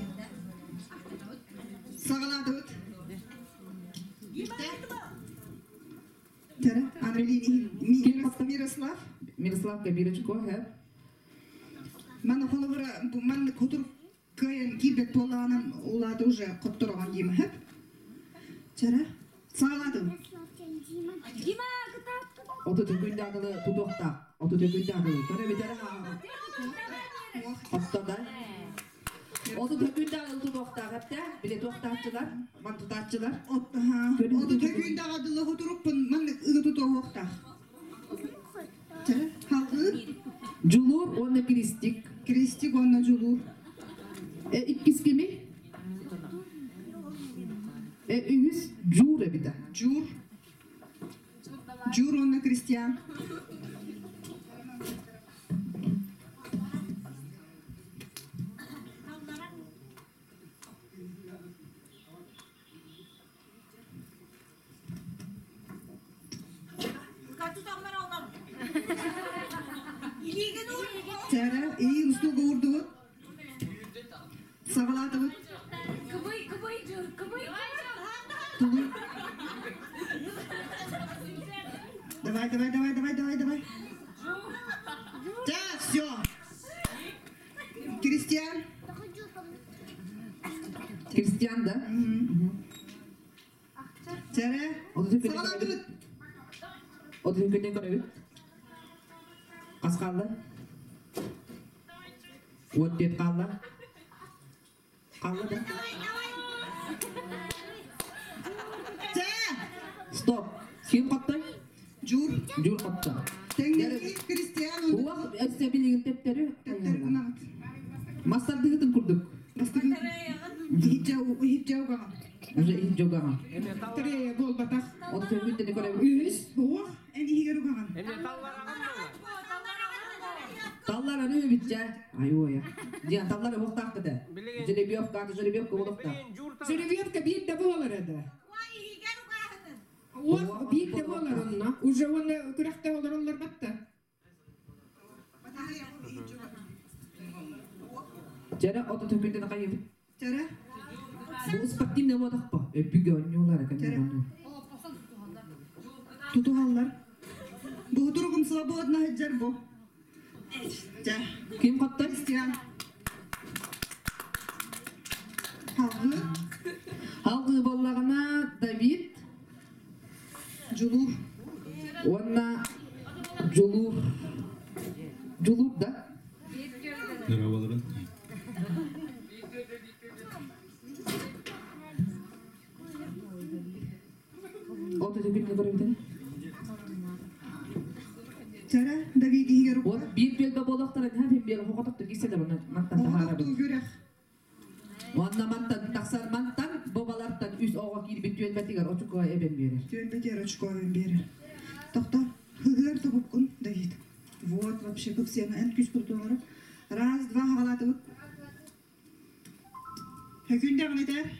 Саҕалаатыбыт. Чэрэ. Андрей Мирослав. Мирослав Кабирович, хэ. Ман холобура ман кутур кыайан киирбэт буоллаҕынан улаата уже хоттороҕон диим хэп. Чэрэ. Саҕалаатым. Дима, кытар! Оту төкүндагылы тутуохтаах. Оту төкүндагылы. Көрө битере Оттода. Оту төкүндагылы тутуохтаах эптэ. Биле туохтааччылар, ман тутааччылар. Оту төкүндагылы хутуруппун ман ыгы тутуохтаах. Чэрэ. Халгы. Жулур уонна Кристик. Кристик уонна Жулур. Иккис кими? Үһүс Жур эбитэ. Жур. Жур уонна Кристиан. Чэрэ, iyi устулга урдубут. Саҕалаатыбыт. Кыбый, кыбый, жур, кыбый! Тулуй. Давай, давай, давай, давай, давай, давай. Да, все. Кристиан. Кристиан да? Чэрэ. Саҕалаатыбыт. Оту төкүндэн көрөбүт. Хас хаалла? Уот диэт хаалла. Хаалла да? Чэ! Стоп. Ким хоттой? Жур. Жур хотто. Тэҥнэһии Кристиан Уох өссө билигин тэптери. Тэптэр гынаҕыт. Мастардыгытын курдук. Бастыгы. Иһитжэ угаҕа. Уже иһит угаҕа. Тирэйэ буолбатах. Оту төкүндэн көрөбүт. Үһүс. Уох, эн иһигэр угаҕын. Таллар аны бүтчэ. Ай оя. Диан таллар уохтаах кыта. Жеребьевка, жеребьевка болохта. Жеребьевка биир да буолар эдэ. Уох биир да буолар онно. Уже оны күрэхтэ олороллор батта. Жара оту төкүндэн кайып. Чэрэ. Бу спортивный модах па. Өпүгө оннуулар экен. Тутуһаллар. Бу туругум свободно хыджар бу. Чэ. Ким хоттой? Кристиан. Халгы. Халгы боллагана Давид. Жулур. Уонна Жулур. Жулур да? Merhabalar. Оту төкүндэн көрөбүт. Чэрэ, Давид иһигэр Вот биир бөлбө болохтар хам бир хокоток киселер мантан тахарабыт. Күрэх. Уонна мантан тахсар мантан бобалартан үс оҕо киирбит түөлбэтигэр очукуга эбен биэрэр. Түөлбэтигэр очукуга биэрэр. Тохто, хыгыар тобуккун, Давид. Вот вообще как все эн күс курдугара. Раз, два, хагалатыбыт. Хөкүндэ гынетер.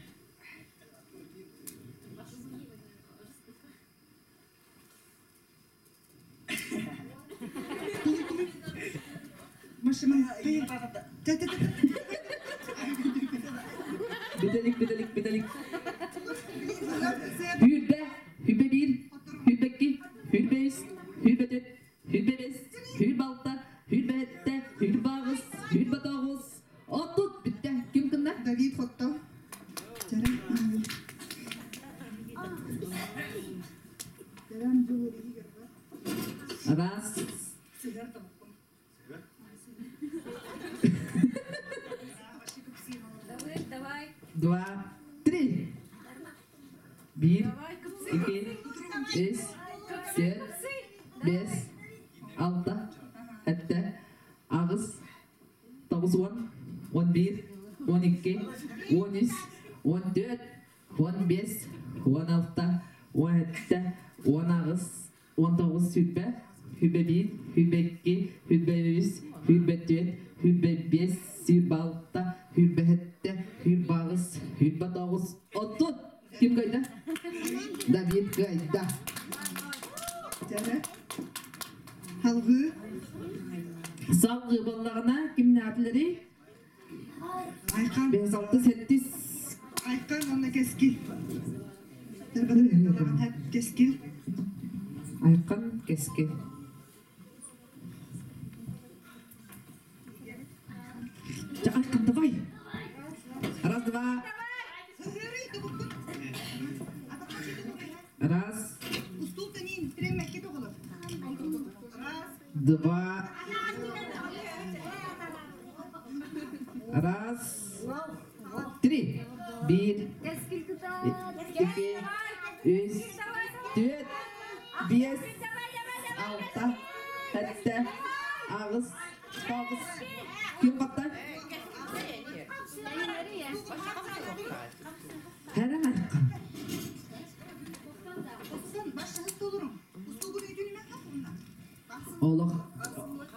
Тулуй, тулуй. Машиман, та та та. Бүтэһик, бүтэһик, бүтэһик. Хүрбэ, хүрбэ биир, хүрбэ икки, хүрбэ үс, хүрбэ төрт, хүрбэ бэс, хүрбэ алта, хүрбэ сэттэ, хүрбэ аҕыс, Раз. Давай. Два, три. Биир, икки, үс, түөрт, биэс, алта, сэттэ, аҕыс, 90, 11, 12, 13, 14, 15, 16, 17, 18, 19 сүрбэ, сүрбэ биир, сүрбэ икки, сүрбэ үс, сүрбэ түөрт, сүрбэ биэс, сүрбэ алта, сүрбэ сэттэ, сүрбэ аҕыс, сүрбэ тоҕус, 30. Ким кыайда? Давид кыайда. Дьэ, Халгыы. Салгыы буоллаҕына кимнээтилэрий? Айхан. Бэс алты сэттис. Айхан уонна Кэскил. Кэскил. Айхан Кэскил. Айхан, давай. Раз, два. Раз. Два. Раз. Три. Биир. Икки. Үс. Түөрт. Биэс. Алта. Сэттэ. Аҕыс. Тоҕус. Ким хотто? Хәрәм айқын. Олох,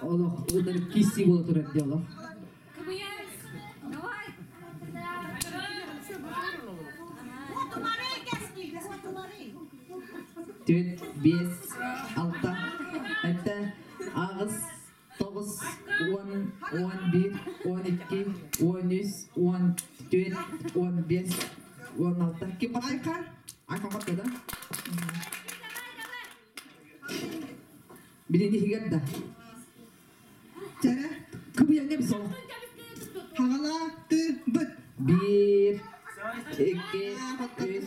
олох, ыныр киси буола турар дии олох. Давай. Түөрт, биэс, алта, сэттэ, аҕыс, тоҕус, уон, 11, 12, 13, 14, 15, 16. Ким хотто? Айхан. Айхан хотто да? Билини иһигэр да. Чэрэ. Кыбыйаҥҥа бис олох. Хаҕала ты быт. Биир, икки,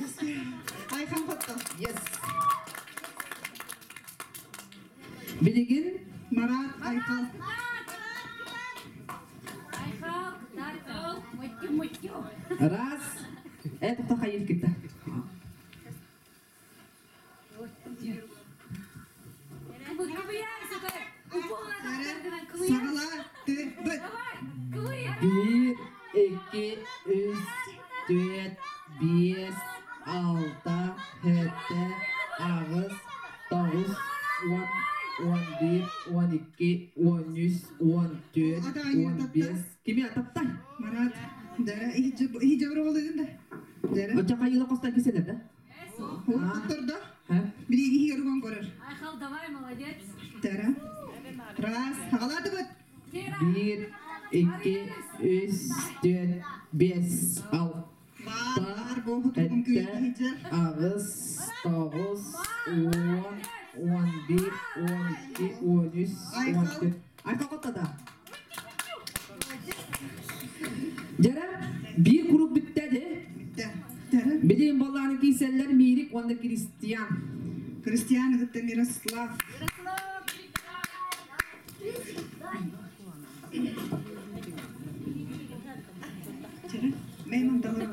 үс. Айхан хотто. Yes. Билигин Марат Айхал. Айхал, Таркал, мутю, мутю. Раз. Это хайыр китта. Саҕала ты быт. Биир, икки, үс, түөрт, биэс, алта, сэттэ, аҕыс, тоҕус, 10, 11, 12, 13, 14, 15. Кими атаптай? Марат. Дара иһи жабыр да. Дара. Оча хайыла костан киселер да? Хоттордо. Ха? Бириги иһи көрөр. Айхал, давай, молодец. Дара. Раз. Хаҕала ты быт. Биир, икки, үс, түөрт, биэс, алта, Бар бу хотугун сэттэ, аҕыс, тоҕус, 10, 11, 12, 13, 14. Айхал хотто да. Дьара, биир куруук бүттэ де. Дара. Билин боллааны кииселлер Мирик уонна Кристиан. Кристиан кытта Мирослав. Чэрэ. Мейман далыр.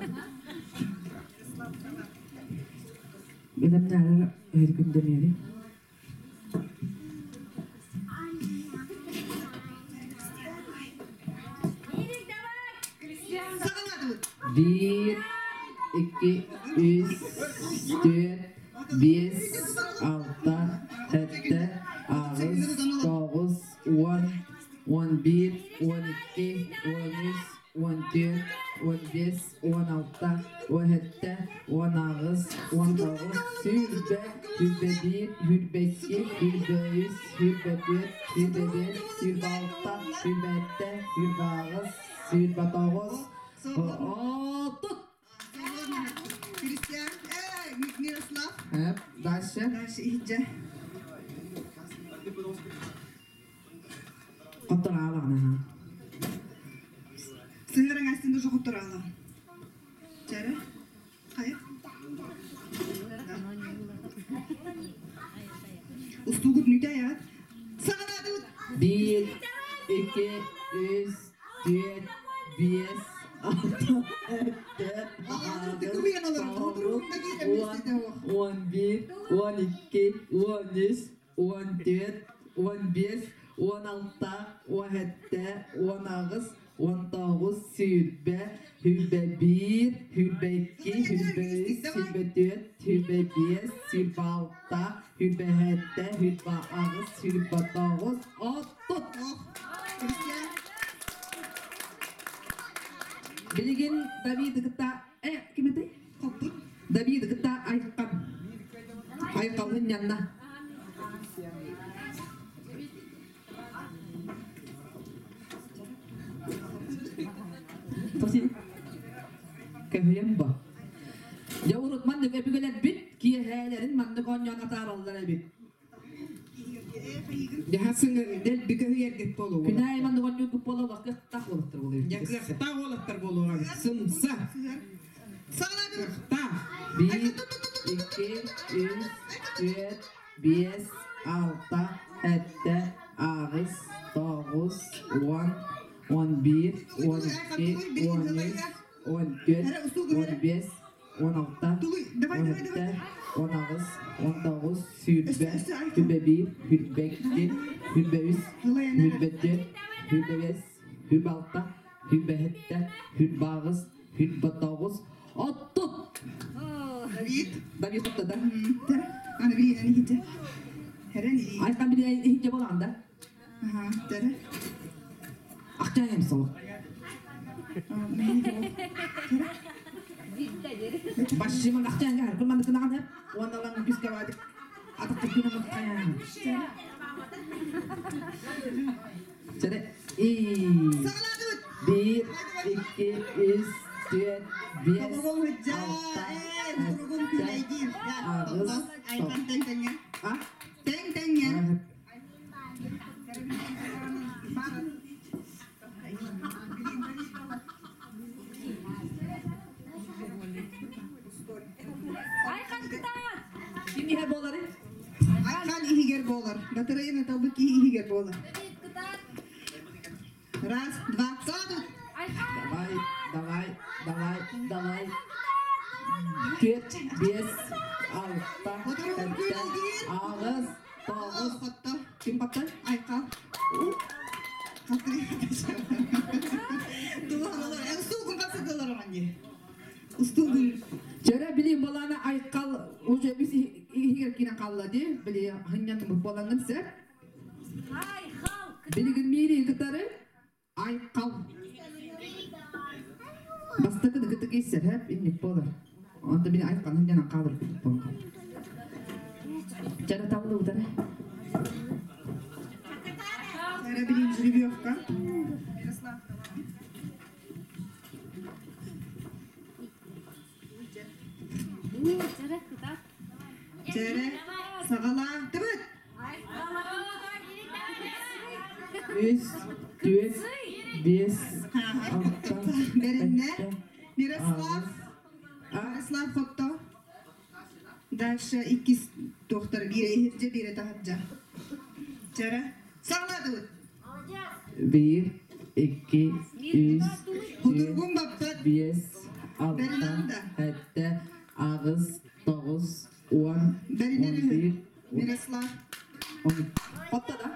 Билемнәре her gün demeyeli. Саҕала ты быт. Биир, икки, үс, түөрт, биэс, алта, сэттэ, аҕыс, тоҕус, 10, 11, 12, 13, 14, 15, 16, 17, 18, 19, сүүрбэ, сүүрбэ биир, сүүрбэ икки, сүүрбэ үс, сүүрбэ түөрт, сүүрбэ биэс, сүүрбэ алта, сүүрбэ сэттэ, сүүрбэ аҕыс, сүүрбэ тоҕус, 30. Кристиан. Э, Мирослав. Дальше. Дальше иһиджэ. Коттор аалаҕына ха. Сыһыраң астын душу хоттор ала. Чэрэ. Хайа. Устуугут нүтэ аят. Саҕалаатыбыт. Биир, икки, үс, түөрт, биэс, алта, сэттэ, аҕыс, тоҕус, уон, 11, 12, 13, 14, 15, 16, 17, 18, 19, 20, 21, 22, 23, 24, 25, 26, 27, 28, 29, 30. Кристиан. Билигин Давиды кытта ким этэй? Хоппут. Давиды кытта Айхан. Айхалын янна. Тоси. Көһүйэн ба. Дьэ урут маннык өбүгэлэрбит киэһээлэрин маннык оонньоон атаараллар эбит. Дьаһасыҥ дэлби көһүйэргит буолуо. Күнээй маннык оонньуургут буола кыахтаах уолаттар буолуо. Дьэ кыахтаах уолаттар буолуоҕа. Сымса. Саҕалаатыбыт. Кыахтаах. Биир, икки, үс, түөрт, биэс, алта, сэттэ, аҕыс, тоҕус, уон, 11, 12, 13, 14, 15, 16, 17, 18, 19, 20, 21, 22, 23, 24, 25, 26, 27, 28, 29, 30. Давид. Давид хотто да. Аны билиэн иһитэ. Хэрэн илии. Айхан билиэн иһитэ болан да. Аха, тәрэ. Ахчаайым соло. Башшыман ахчаан гар, кун маннык кынаҕан хеп, уонна күскэ баадык атахта күнэ махтаян. Чere и Саҕалаатыбыт. биир, икки, үс, түөрт, биэс, Тобоҕум ыдьаа, алта, туругум сэттэ, күлэйдиир. аҕыс, Айхан тэҥ тэҥҥэ. А? Тэҥ тэҥҥэ. Айхан кытаат! Ким иһэр буолары? Айхан иһигэр буолар. Батарейаны талбыт киһи иһигэр буолар. Давид кытаат! Раз, два, саҕалаатыбыт. Айхан! Давай, давай, давай, давай. Түөрт, биэс, алта, Отыругум сэттэ, күлэйдиир. аҕыс, тоҕус. Хотто. Ким баттар? Айхан. Устуугун хапсыдылар оҕонньу. Устуугун. Чөрө били болана айқал уже бис иһигэр киирэн хаалла дии били хынньанныбыт буолаҥҥын сэр. Айхал! Билигин миири кытары айқал. Бастакы дыкытык иссэр хэп инник буолар. Онто били айқал хынньанан хаалар курдук буолан хаалар. Чөрө таллы утары. Чөрө билин жеребьевка. Мирослав. Чөрө кытаат! Чөрө саҕалаатыбыт. Үс, түөрт, биэс, алта, Бэриннэ. сэттэ, Мирослав. Мирослав хотто. Дальше иккис доктор бире иһирдьэ бире таһырдьа. Чөрө саҕалаатыбыт. Биир, икки, үс, түөрт, Худургун баппат. биэс, алта, Бэринэн да. сэттэ, аҕыс, тоҕус, уон, Бэринэн он биир, Мирослав. он Хотто да?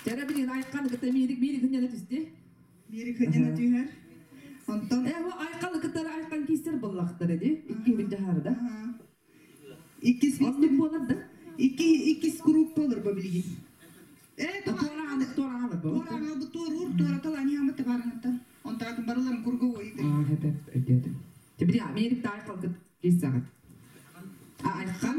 Чэрэ билин айқаны кытта миирик миирик хынньана түсти. Бири кыдьана түһэр. Онтон Э, айқалы кыттары айқан кистер боллақтар эди. Икки bir жахары да. Иккис Оннук буолар да. Икки иккис круг болор бу билигин. Э, Туора аны туора аны бу. Туора аны бу туорур туора талани хамат баранаттан. Онтаатын барыларын курга ойды. Аа, хеп хеп өйдөдүм. Тебри Америкта айқал кыт киссагат. А айқан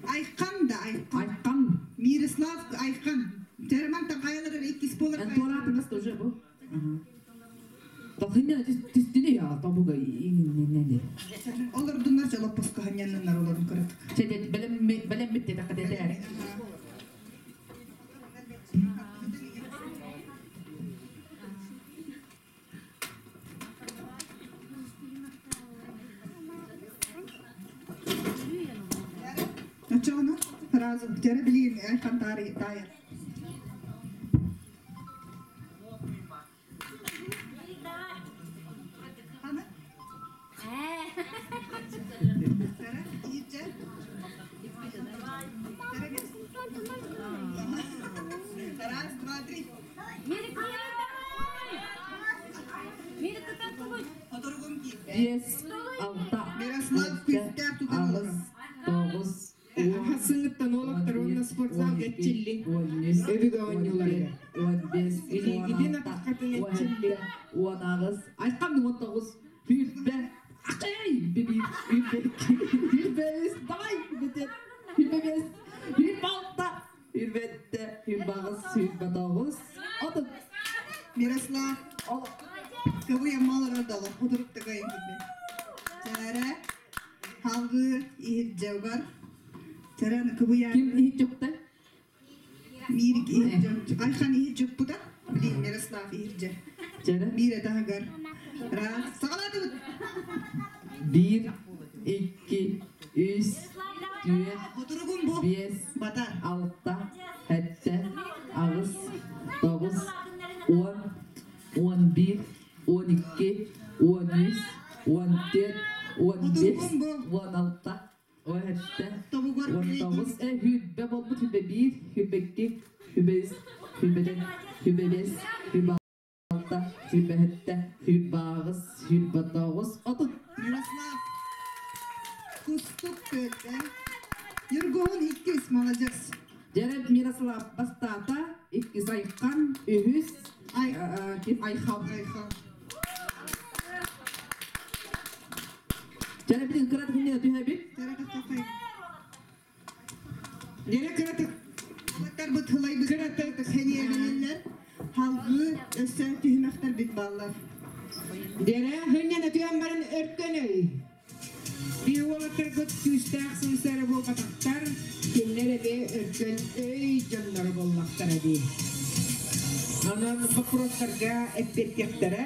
Айқан да айқан. Айқан. Мирослав Айқан. Терман такаялар иккис болор. Эн туора атыңас тоже бу. Тохинна түстүнү я тобуга иңненне. Олар дуннар жалап поска ханяннар оларын каратык. Чедет белем белем битте такаделер. Сразу. Тера билигин Айхан таайар. Хана? Тера, иһирдьэ. Раз, два, три. Биэс, алта, Мирослав күүстээх тутан аҕыс, тоҕус, уон, Сыҥыттан олохтор уонна спортзал гэтчилли. Өбүгэ оонньууларыгар. 15, Илиигитин атаххытын этчилли. 16, айхам 19, сүүрбэ, акай, биир, 22, 25, давай, бүтүн, 25, 26, 27, 28, 29, 30. Мирослав, кыбыйа малырдалы, худурук тагайын күтмэ. Чәрә, халгы иһирдьэугар, чәрәні кыбыйа. Ким иһит Мир иһирдьэ. Айхан иһирдьэ пута, блин, Мирослав иһирдьэ. Чәрә. Мир этагар. Раз, сагалатыбыт. 1, 2, 3, 4, Худуругун бу. 5, Батар. 6, 7, 8, 9, 10, 11, 12, 13, 14, 15, 16, 17, Тобугар 19, hübbe bolmut, hübbe 1, hübbe 2, hübbe 3, hübbe 4, hübbe 5, hübbe 6, hübbe 7, hübbe 8, hübbe 9, 30. Мирослав. Кустук көтте. Юргоһун иккис, молодец. Дәрәп Мирослав бастата, иккис Айхан, үһүс, Ай, ким Айхан. Айхан. Дәрәп билин кырат күнне түһәбит. Чәрә тахтахай. Дере кыратык. Улаттар бут хылай бит. Кыратык. Хениягенеллер. Халгы өссө түһүмэхтер бит баллар. Дере хыннана түйен барын өрткөнөй. Bir уолаттаргыт күүстээх сымсары буолбатахтар, кинилэр эбээ өркөн өй дьонноро буоллахтара дии. Онон боппуруостарга эппиэттиэхтэрэ.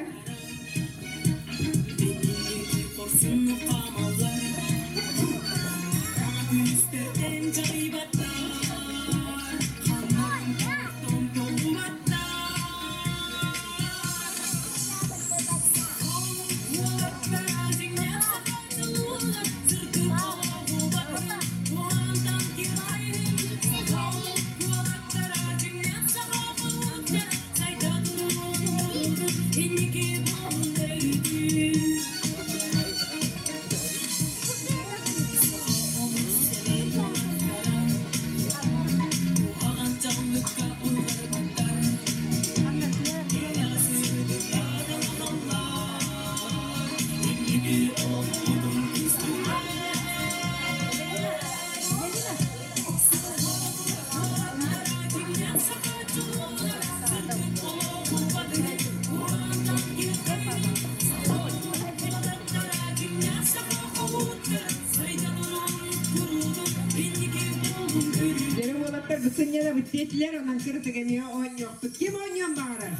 Дере уолаттар бысынньана бүттиэтилэр, онон кыратык эмиэ оонньуохпут. Ким оонньуон баҕарар?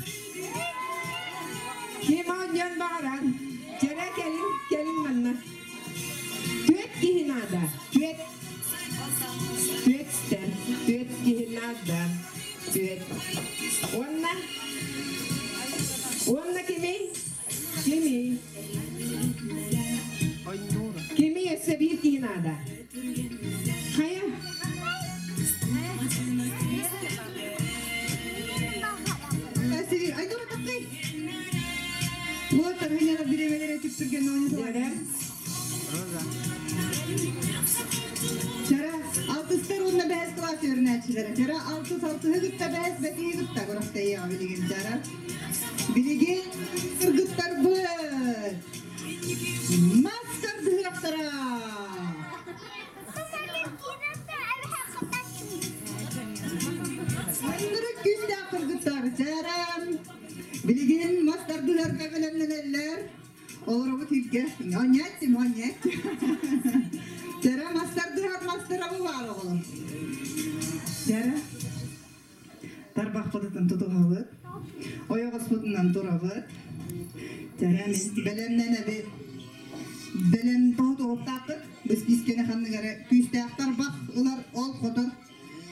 Ким оонньуон баҕарар? Чэрэ кэлин, кэлин манна. Түөт киһи наада. Түөт. Түөт стер. Түөт киһи наада. Түөт. Уонна? Уонна кимий? Кимий? Кимий өссө биир киһи наада? Хайа? Әсири, Айдура тахтай. Улаттар хыняна биремелер этип түрген ойнаталар. Дәрә. Чара, алтыстар онна бәс класс өрнәчиләре. Чара, алтыс алты гытта бәс бәти гытта көрөктә я билеген чара. Билеген кыргыттар бы. Мастер дыгыраптара. Мындыры күндә кыргыттар чара. Билеген мастер дыгырга белемнәләр. Олар бу тилге. Онят, монят. Чара мастер дыгыр мастер бу бар оглым. Чара. Тарбах пытытын тутугабыт. Ойогос пытынан турабыт. Чара мен белемнен әбе белем тоғыт оқтақыт. Біз бискене ханныгары күйстәқтар бақ ылар ол хотор.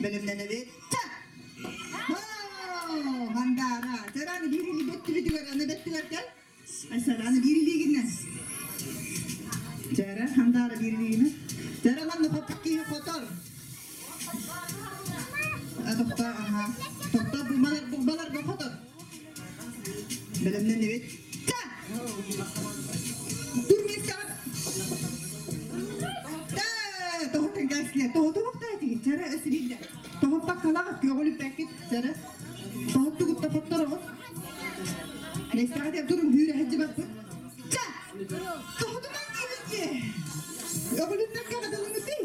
Бэлэмнэнэбит. Ча! Хандаара. Чараны биир илии бөттүбүтүгэр, аны бөттүгэр кэл. Айсараны биир илиигинэн. Чара, хандаара биир илиигинэн. Чара манна хоппут киһи хотор. Тохто, аха. Тохто, бумалар, бумалар хотор. Бэлэмнэннибит. Ча! Тур миэстэҕэ. Тоһутун кэсле. Тоһуту бухтаатигит. Чара өсүридде. Тоһуппаккалаҕыт көҕүлүппэккит. Чара. Тоһуттугут тохоттороҕут. Миэстэҕэ деп турун хүүрэ сылдьыбаппыт. Ча! Тоһутуман диибит дии. Көҕүлүппэккэ хатылыҥытый.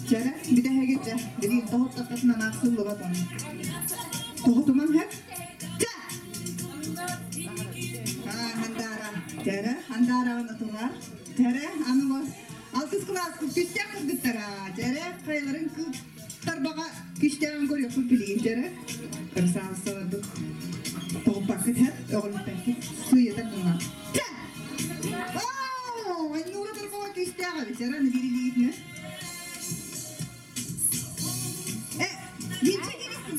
Чара, бүтэһигит дьэ, билигин тоһуттаххытынан аахсыллыбат ону. Тоһутуман һэп. Ча! Хандаара. Чара, хандаараҕын отулар. Чара, аны алтыс кылаас күстээх кыргыттара. Чара, хайаларын тарбаҕа күстээҕин көрүөхпүт билигин чара. Красавцаларбыт. Тоһуппаккыт һэп, өҕүлүппэккит. Сыыйатар гынна. Ча! Айнура тарбаҕа күстээх эбит. Чара, аны биир илиигитинэн. Э, Винче кирисин.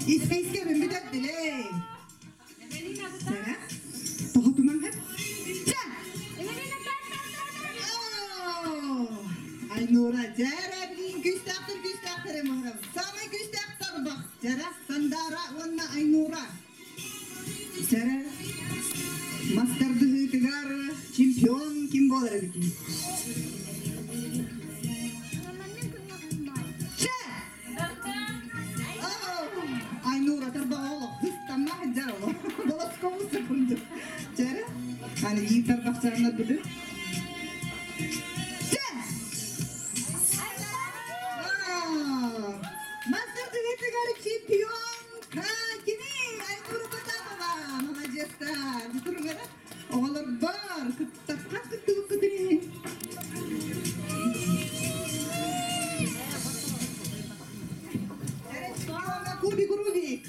Испиискэбин бүтэрдилээ. Сара, тоһутуман хэп. Ча! Айнура, дьээрэ билигин күүстээхтэр күүстээхтэр эмоһором. Самай күүстээх тарбах, дьара, Сандаара уонна Айнура. Дьара, мас тардыһыытыгар чемпион ким буолар эбитий? Чэ! Айнура тарбаҕа олох хыстамма сылдьар олох. Болоскобус курдук. Чэрэ, аны биир тарбахчааннар быды. Чэ! Мастер тыгытыгар чемпион Катини Айнура Потапова! Молодецтар! Туругара оҕолор бар, кыттахха кыттыбыккытын иһин. Кубик Рубик!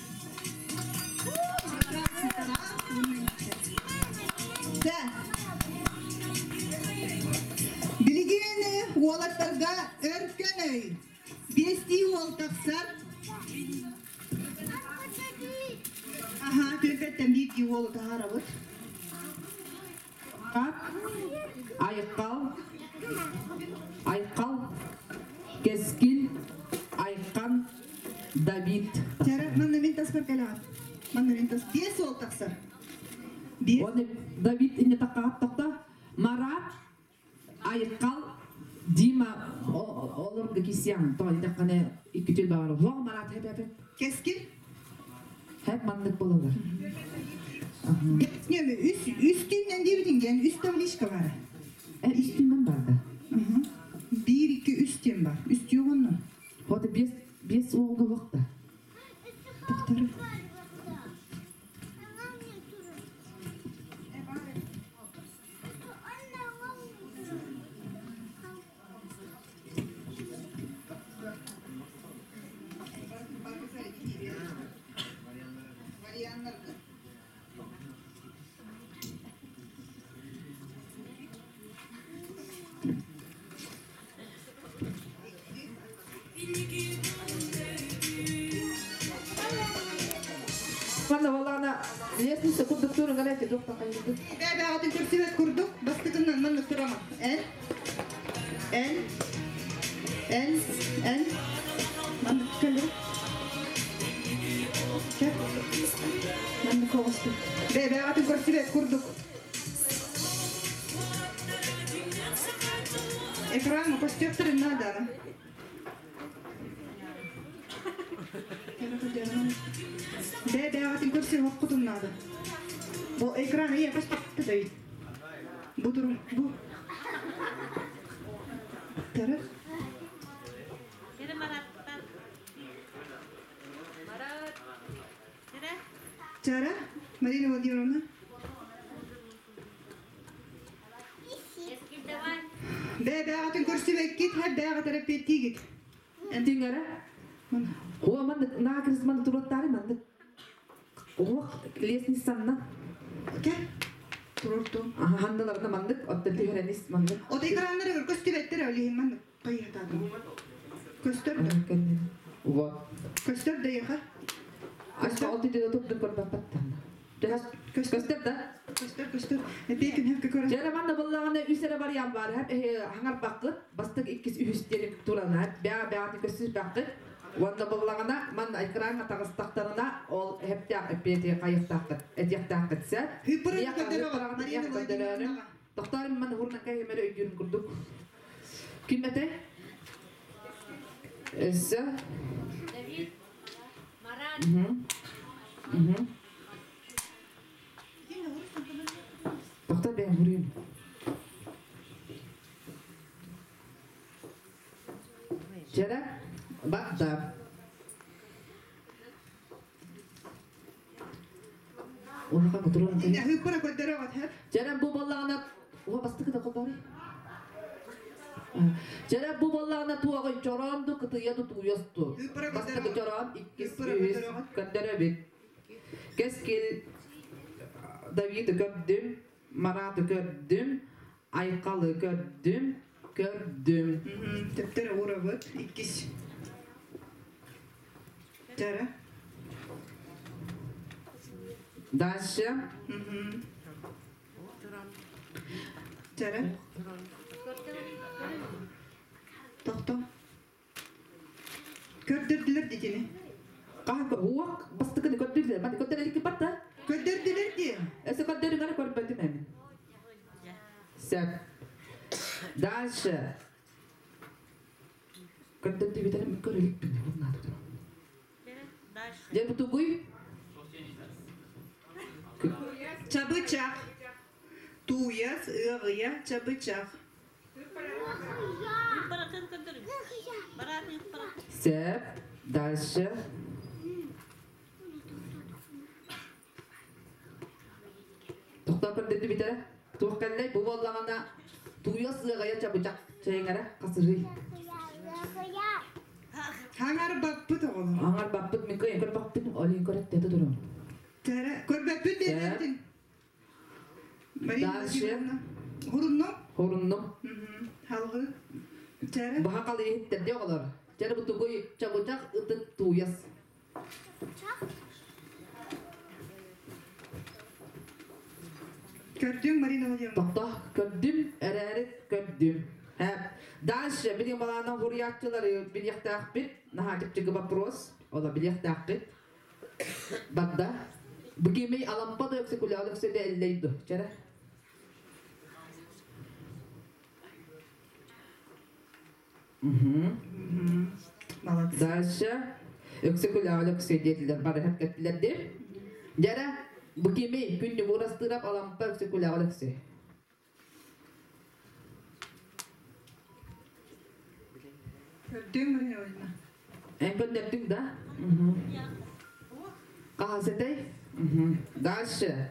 Билигин уолаттарга өркөн өй. Биэстии уол тахсар. Аха, түөрбэттэн биирдии уолу таһаарабыт. Айхал, Айхал, Кэскил, Айхан, Давид. Чара, манна мин таспар кэлэҕин. Манна мин тас. Биэс уол тахсар. Биэс. Уонна Давид инне таххааттахта Марат, Айхал, Дима олорго кисиан тоҕо дитэххинэ икки түл баҕар оһуох Марат хэп хэп Кэскил. хэп маннык буолалар. Не, үс үс түүннэн диэбитин ген үс табличка бар. Э үс түүннэн барда. Биир, икки, үс диэн бар. Үс түү онно. Вот биэс биэс уолга уохта. Тохтор. Манна балаана лестница курдук турун галайте туох тахайбыт. Бэбэҕитин көрсүбэт курдук бастакыннан маннык турама. Эн, эн, эн, эн, маннык кэлэр. Чэ, маннык оҕусту. Бэбэҕитин көрсүбэт курдук. Экран көстүөхтэрин наада. Бэбэҕитин көрсүбэт хоккутун наада. Бу экран ийэ көстүөхтэ Бу туру, бу. Тары. Чара, Марина Владимировна. Бэйэ-бэйэҕитин көрсүбэккит, һэр бэйэҕит эрэппиэттиигит. Тиҥэрэ. О, маннык наакырыс маннык туруоттаары маннык. Уох лестницанна. Кэ? Туруорту. Ханналарына маннык, отто түһэрэнис маннык. От экраннары көстүбэттэр олиһин маннык хайыһатаатым. Көстөр да. Вот. Көстөр да яха. Ачка ол тидэ турдун көрбөппөттөн. Көстөр да? Көстөр, көстөр. Эпиэкин хәпкэ көрө. Дьэрэ манна буллаҕына үс эрэ барыйан баар хэп эһи хаҥарбаккыт, бастык иккис үһүс диэри турана бэҕэ бэҕэтин көстүспэккит. Уонна буллаҕына манна экраҥҥа таҕыстахтарына ол хэптээх эппиэти хайыахтааххыт, этиэхтээххит сэ. Хыппырын көдөрөҕө, Марина Владимировна. Тохтоорум манна хурнан кэһимэри өйдүүрүм курдук. Ким этэй? Өссө? Давид. Марат. Тохтоо бэйэм буруйум. Чэрэ, бакта. Улахан кутурун. Хыппыра көдөрөҕө хэп. Чэрэ бу боллаҕына уха бастыкы да холборуй. Чэрэ бу боллаҕына туоҕуй чороон ду кытыйа ду тууйас ду. Бастакы чороон иккис үһүс көрдөрөбүт. Кэскил Давиды көрдүм, Мараты көрдүм, Айхалы көрдүм, көрдүм. Төптөр уурабыт иккис. Чара. Дальше. Чара. Тохто. Көрдөрдүлэр дитини. Хаһа уох бастакыны көрдүлэр. Маны көрдөр элики батта. Көрдөрдүлэр ди. Эсэ көрдөрү көрбөтүм эми. Сөп. Дальше. Көрдөрдү битерим көр эликпин. Надо. Дальше. Дьэ бу тугуй? Чабычах. Тууйас, ыаҕыйа, чабычах. Баратын көрдөрүм. Баратын баратын. Сөп. Дальше. Тохтоо көрдөрдү битэ. Туох кэллэй бу буоллаҕына тууйас ыаҕайа чабычах чайыҥара хасырый. Хаҥар баппыт оҕолор. Аҥар баппыт мин кыайан көрбөппүн олин көрөттө турум. Тара көрбөппүт диэтин. Марина Дальше. Владимировна. Хуруннум. Хоруннум. Халгы. Тара. Баха қалы иһиттэр оҕолор. Чары бу тугуй чабычах ытык тууйас. Көрдүң Марина Владимировна. Тохто көрдүм, эрээри көрдүм. Дальше билин балаана хуруйааччылары билиэхтээхпит. Наһаа чыпчыгы вопрос. Ола билиэхтээхпит. Барда. Бу кимий алампа да өксө күлэҕэ өксө де эллейду. Чара. Молодцы. Дальше өксө күлэҕэ өксө диэтилэр бары хэпкэттилэр деп. Жара бу кимий күннү буурастырап алампа өксө күлэҕэ өксө. Көрдүң Марина Владимировна. Эн көрдөрдүң да? Кахасетэй? Дальше.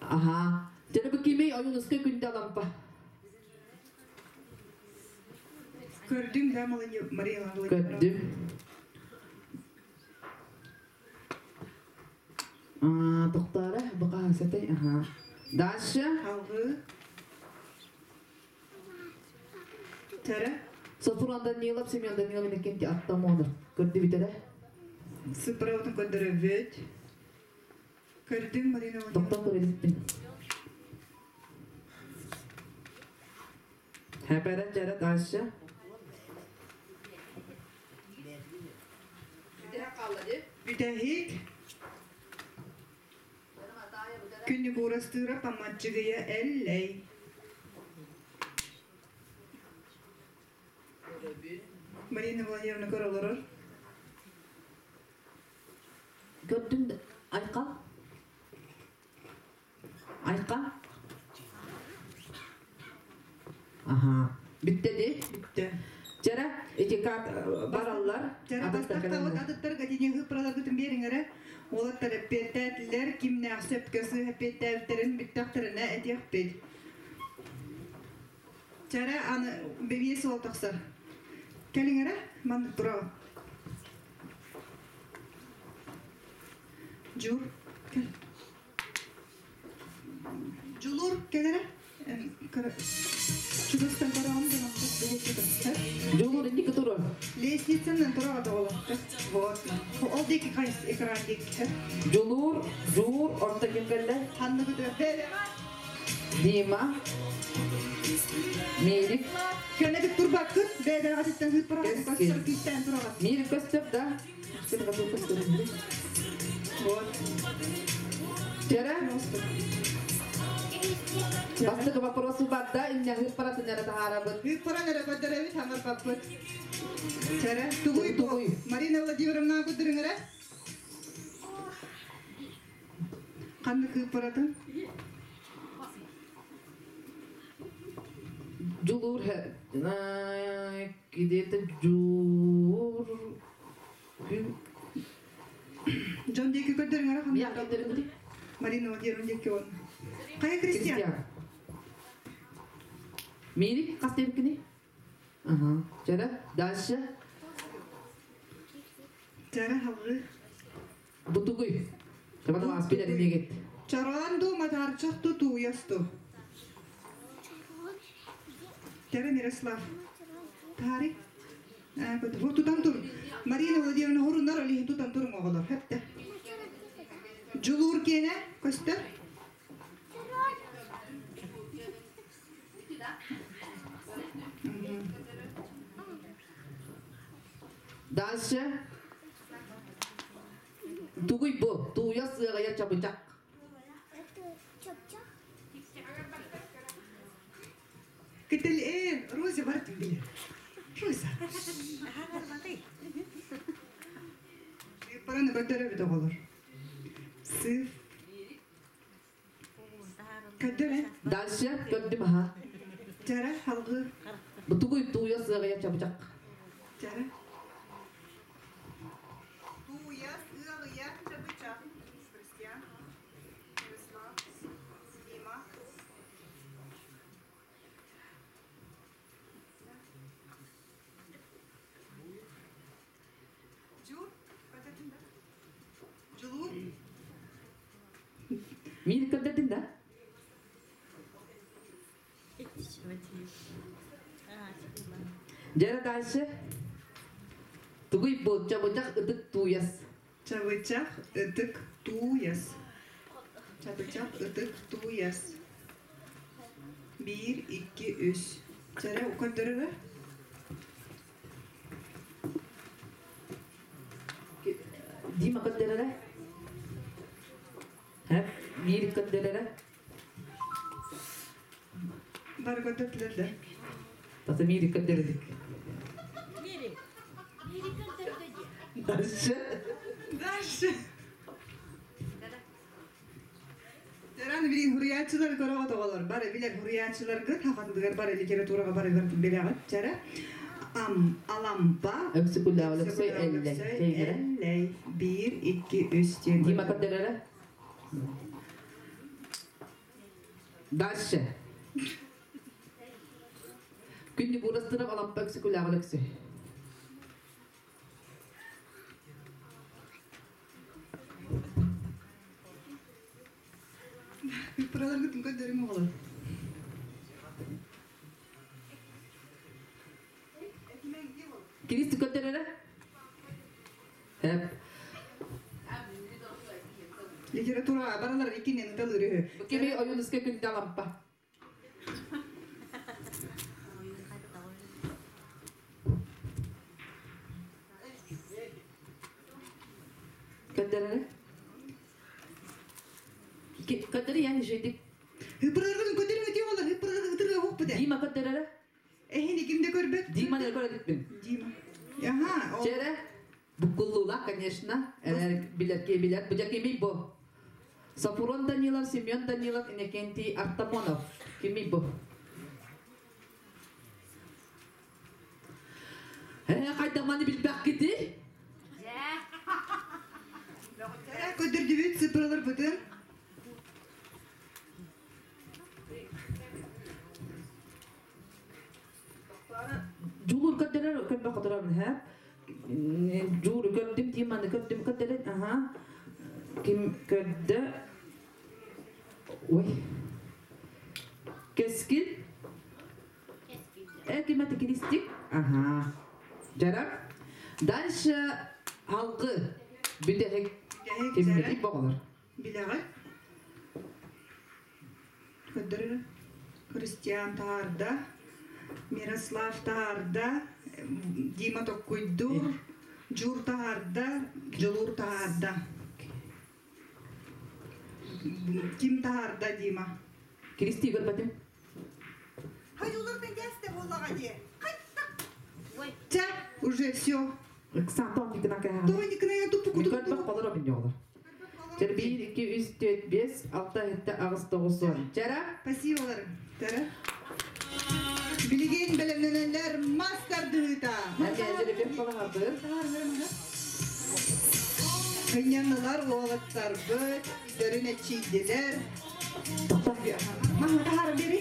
Ага. Жара бу кимий ойунуска күндө алампа. Көрдүң да Марина Владимировна. Көрдүм. Тоқтары, бұқа сәтей, аха. Дальше. Халгы. Тара. Софуран Данилов, Семен Данилов инекенти аттамонов. Көрдү битере. Сыпыраутын көрдөрөбүт. Көрдүң Марина Владимировна. Тоқтап көреліппін. Хәбәрә жара дальше. Бүтэһик. Күннүк уурастыыра паматчыгыя эллэй. Марина Владимировна көрөлөрөр. Көрдүм Айқал. Айқал. Аха. Битте де. Бүтте. Жара эти карт бараллар. Жара бастақтауыт адыттар гатине хыппыралар күтін беріңірі. Уолаттар эппиэттээтилэр, кимнээх сөпкө сыыһа эппиэттээбиттэрин бүттэхтэринэ этиэхпит. Чэрэ аны бэбиэ суол тахсар. Кэлиҥ эрэ, маннык тураҕын. Дьур, кэл. Дьулур, кэл эрэ. Чугастан көрөҕүн Дьулур инники турар. Лестницанан тураҕа тоҕолохто. Вот. Ол диэки хайыс экран диэки. Дьулуур, Дьуур, орто ким кэллэ? Ханныгы Дима, Мирик. Кэнэдик турбаккыт, бэйбэҕэтиттэн хыппыраҕын көстөр күүстээн тураҕын. Мирик көстөр да. Вот. Тера? Бастакы вопросу барда, инне хыппаратын эрэ таһаарабыт. Хыппаран эрэ көрдөрөбүт, хамарбаппыт. Чэрэ, тугуй бу? Марина Владимировна көрдөрүҥ эрэ. Ханнык хыппаратын? Дьулуур где-то Дьуур Дьон диэки көрдөрүҥ эрэ ханнык? Марина Владимировна диэки он. Хайа Кристиан? Мири хас диэбиккиний? Ага. Чэрэ, дальше. Чэрэ халгы. Бутугуй. Чабата ааспыт эринегит. Чараан ду матаарчах ту тууйас ту. Чэрэ Мирослав. Тари. Бу тутан тур. Марина Владимировна хоруннар олиһин тутан туруҥ оҕолор. Хэпте. Дьулуур киэнэ көстөр. Дальше. Тугуй бу? Тууйа сыаҕайа чабычак. Кытыл э, Роза бар билер. Роза. Параны көтөрөбүт оҕолор. Сыф. Көтөрө. Дальше көрдүм аха. Чара халгы. Бу тугуй тууйа сыаҕайа чабычак. Чара. Тууйа сыаҕыйа чабычак. Христиан. Мирослав. Дима. Жур. Жулур. Миин көрдөрдүн да? Дьэрэ дальше. Тугуй бу чабычах ытык тууйас. Чабычах ытык тууйас. Чабычах ытык тууйас. Биир, икки, үс. Чэрэ көрдөрөрө? Дима көрдөрөрө? Һэ? Биир көрдөрөрө? Бары көрдөрдүлэр да. Тата биир көрдөрдүк. Биири. Биири көрдөрдө дии. Дальше. Дальше. Теран билин хуруйааччылар көрөҕөт оҕолор бары билэр хуруйааччыларгыт хахатыгар бары литератураҕа бары билэҕит чара ам алампа Өксүкүлээх Өлөксөй Эллэй. Эллэй. Биир, икки, үс диэн. Дима көрдөрөрө? Дальше. Күннүк Уурастыырап Алампа Өксүкүлээх Өлөксөй. Пыраларгытын көрдөрүм оҕолор. Кирис көрдөрөрө? Хэп. Литература баралар иккинен ыталыр үһү. Кими Ойуунускай күндэ Алампа. Көрдөрөрө? Көрдөрө yani жүйдік. Хыпыраларгытын көрдөрүм өтө оҕолор. Хыпыраларгытын ытырга уох бute. Дима көрдөрөрө? Эһини кимде көрбөт? Дима не көрөдүкпүн. Дима. Аха. Чэрэ, буккуллуула, конечно, билэр билэр. Бу кимий бу? Сафурон Данилов, Семен Данилов, Иннокентий Артамонов. Кимий бу? Э, хайдаманы билбэккити? Көрдөрдүбүт цифраларбытын. Дьулуур көрдөрөр көрбө хоторобун һэ. Дьулуур көрдүм Тиманы көрдүм көрдөрөн аха. Ким көрдө? Ой. Кэскил. Э ким это Кристик? Ага. Жарак. Дальше халкы бүтэһик киммитик боҕолор. Билэҕит? Көрдөрөр. Христиан таарда, Мирослав таарда, Дима Токкуйдур, Джур таарда, Дьулуур таарда. Ким таарда, Дима? Кристи көрбөтүм. Хай, улар буоллаҕа дии. Ча, уже все. Ыксаантон никына кэһэҕэ. Тоҕо никына туппу куту. Көрбөх холоро бин жоҕолор. Чэр 1, 2, 3, 4, 5, 6, 7, 8, 9, 10. Чара. Спасибо, Тара. Билигин бэлэмнэнэллэр мастер дыһыта. Кынньаннылар уолаттарбыт, дөрүн эчийдилер. Маха тахар бери.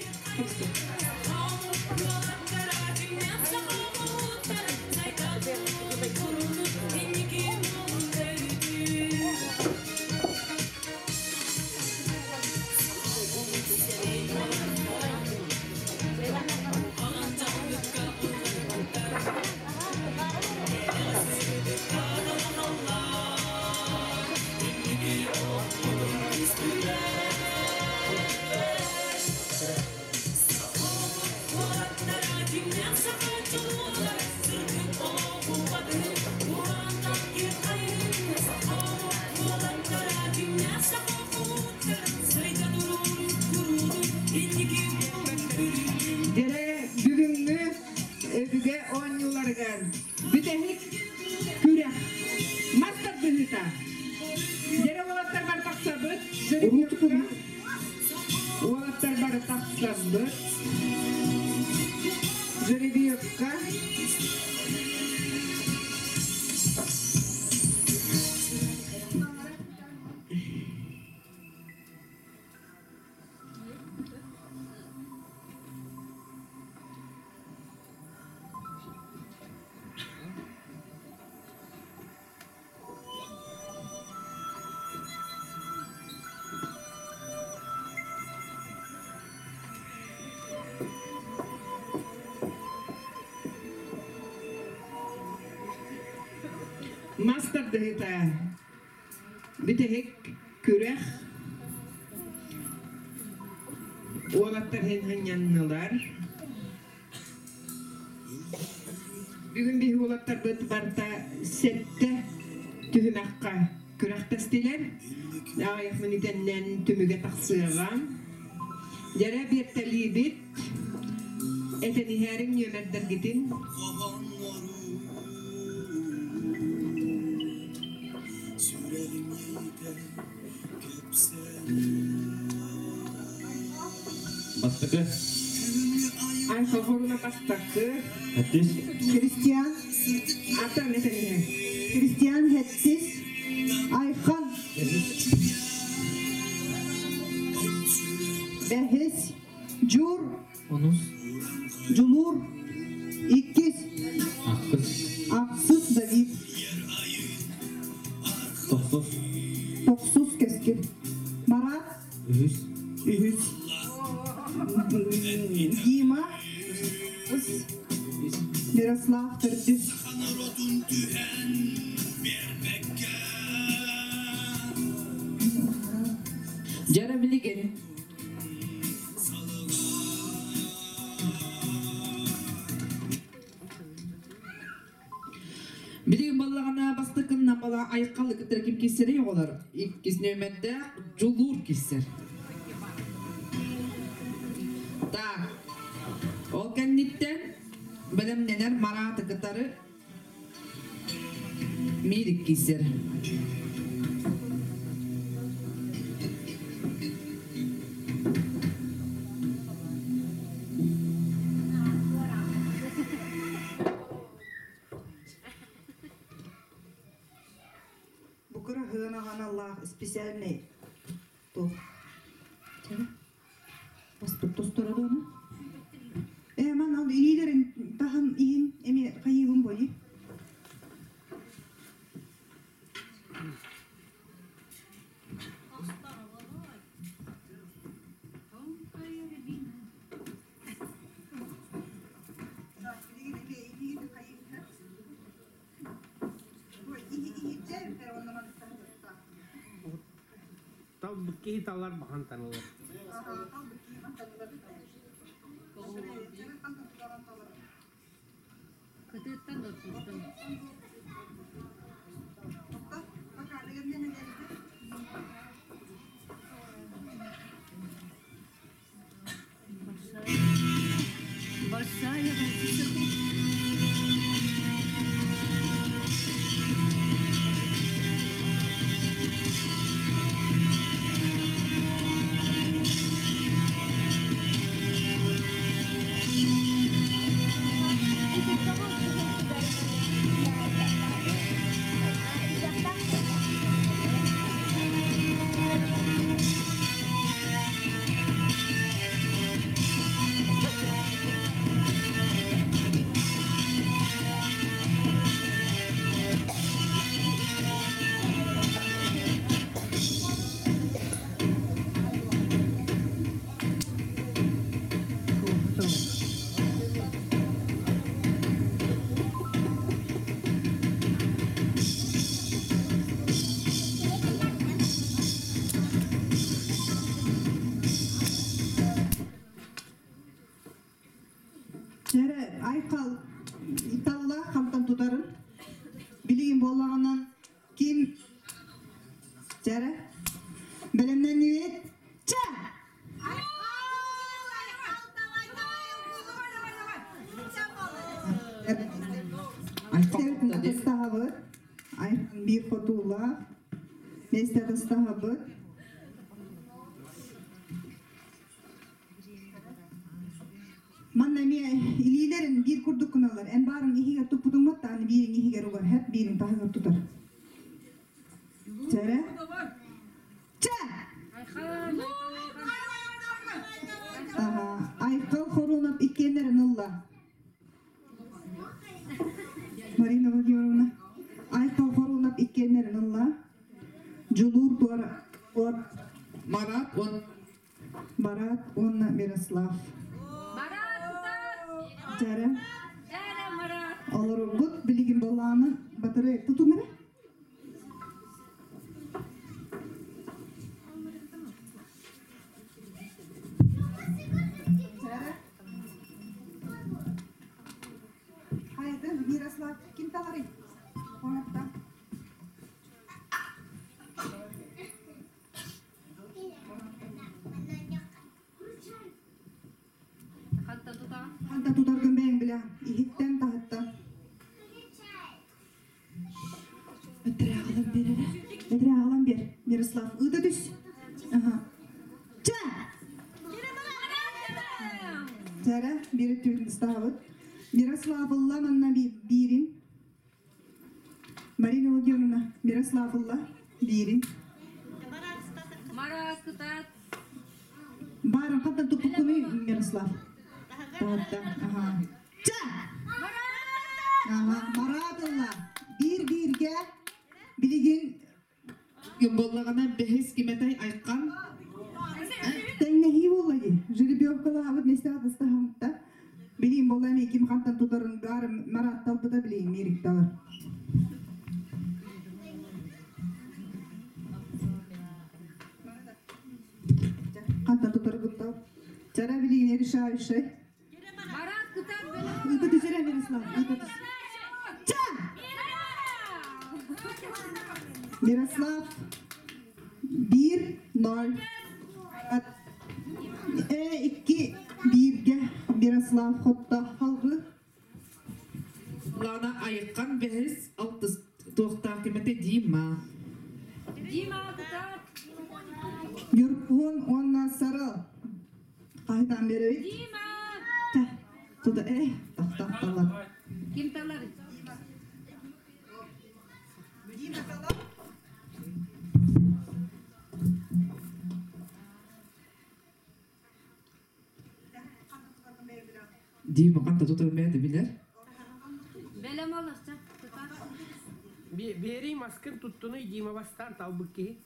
Дере бүгүнгү өбүгэ оонньууларыгар бүтэһик күрэх мастер дыһыта. Дере уолаттар бар тахсабыт. Уолаттар бар тахсабыт. Жеребьевка. Мастер дыһыта. Бүтэһик күрэх. Уолаттар хен ханньаннылар. Бүгүн биһи уолаттарбыт барта сетте түһүмэххэ күрэхтэстилэр. Аҕыйах мүнүүтэннэн түмүгэ тахсыаҕа. Дьэрэ биэртэлиибит. Этениһээриҥ нүөмэрдэргитин. Бастакы. Айха хоруна бастакы. Хаттис. Христиан. Ата этениһэ. Христиан Хеттис. Айхан. Бэһис. Джур. Онус. Джулур. Иккис. Ахсыс. Ахсыс Давид. Тохсус. Тохсус Кескил. Марат. Үһүс. Үһүс. Дима. Мирослав Төрдүс. Жара билигин. Билигин баллаҕана бастакыннан бала айқалы кытары ким киссери оҕолор. Иккис нөмерде Жулуур киссер. Так. Ол кэнниттен бэлэмнэнэр Мараты кытары Мирик киссер. Букура хыанаҕан Аллах. Дону. Э, ман ал илиилерин таһын иһин эми хайыыбын бойу. Тал киһи талар бахан танылар. Кытыттан да туттум. Большая, большая. Дьэрэ, айхал талла хантан тутарын. Билигин буоллаҕынан ким дьэрэ бэлэмнэннибит? Ча! Тастаһабыт. Айхан биир хотуулаах. Миэстэ тастаһабыт. Манна эмиэ илиилэрин биир курдук гыналлар. Эн баарын иһигэр туппутуҥ баттааны биирин иһигэр угар, хэп биирин таһыгар тутар. Чэрэ? Чэ! Аха, Айхал Хорунов иккиэннэрин ылла. Марина Владимировна, Айхал Хорунов иккиэннэрин ылла. Дьулуур туора Марат он Марат уонна Мирослав. Марат, Дьэрэ. Дьэрэ, Марат. Олороргут билигин болааны батарей тутун эрэ. Дьэрэ. Хайда Мирослав ким таларый? Хонатта. Ханта тутаҕын? Ханта тутаргын бэйэҥ билэҕин. Иһиттэн таһыттан. Бэтэрээ аҕалан биэр эрэ. Бэтэрээ аҕалан биэр. Мирослав, ыыта түс. Аха. Ча! Чара, биир өттүбүтүн ыстаабыт. Мирослав ылла манна биирин. Марина Владимировна, Мирослав ылла биирин. Марат кытаат. Баарын хантан туппуккунуй, Мирослав? Таһатта. Аха. Ча! Аха, Марат ылла. Биир-бииргэ билигин Буоллаҕына бэһис киметай айхан. Тэҥнэһии буолла дии. Жеребьевкалаабыт миэстэҕэ тастаһамта. Билиим буолла эмиэ ким хантан тутарын баар Марат талбыта билиим миирикталар. Хантан тутаргыттал. Чара билигин решающий. Марат кытаат бэлэм. Ыыта түсэрэ Мирослав, ыыта түс. Ча! Мирослав 1-0. 2 бииргэ Мирослав хотто халгы. Лана айыккан бэһис алтыс туохтаах кимете Дима. Дима кытаат. Юрпун уонна Сарыл. Хаһытаан биэрэбит. Дима! Та, тута э, тахтах талар. Ким талар? Дима талар. Дима ханта тутар бэйэтэ билэр. Бэлэм олорча. Тутар. Биэрий маскын туттунуй Дима бастаан талбыт киһи.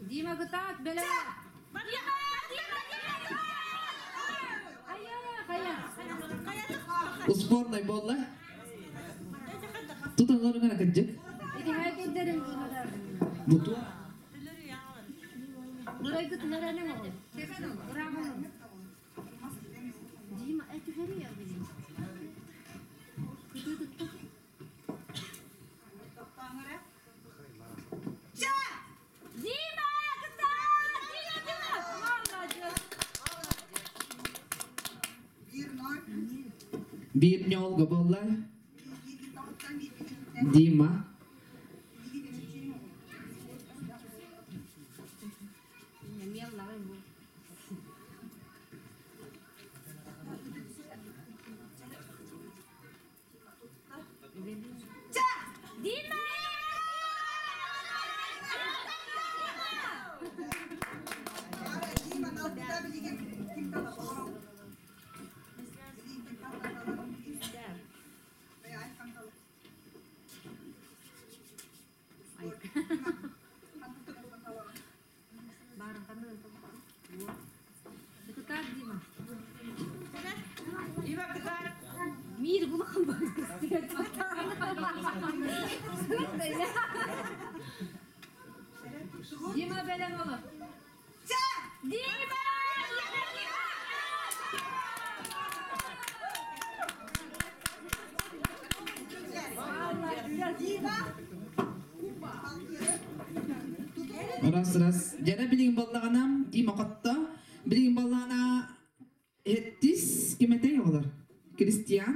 Дима кытаат бэлэм. Хайа, хайа. Успорнай буолла. Туталларыгар кырдьык. Ити хайдырдарын Буту. Бурайгы тылараны оҕо. Браво. Дима, это херия блин. Дима, кытаат! Дима, Дима! Молодец. Биир ньолго буолла. Дима. Дима! Кытаат, Дима. Дима кытаат. Мир булахан Дима бэлэм олор. Дима! Раз раз. Дьэ билигин буоллаҕына Дима хотто. Билигин буоллаҕына Эттис ким этэй оҕолор? Кристиан.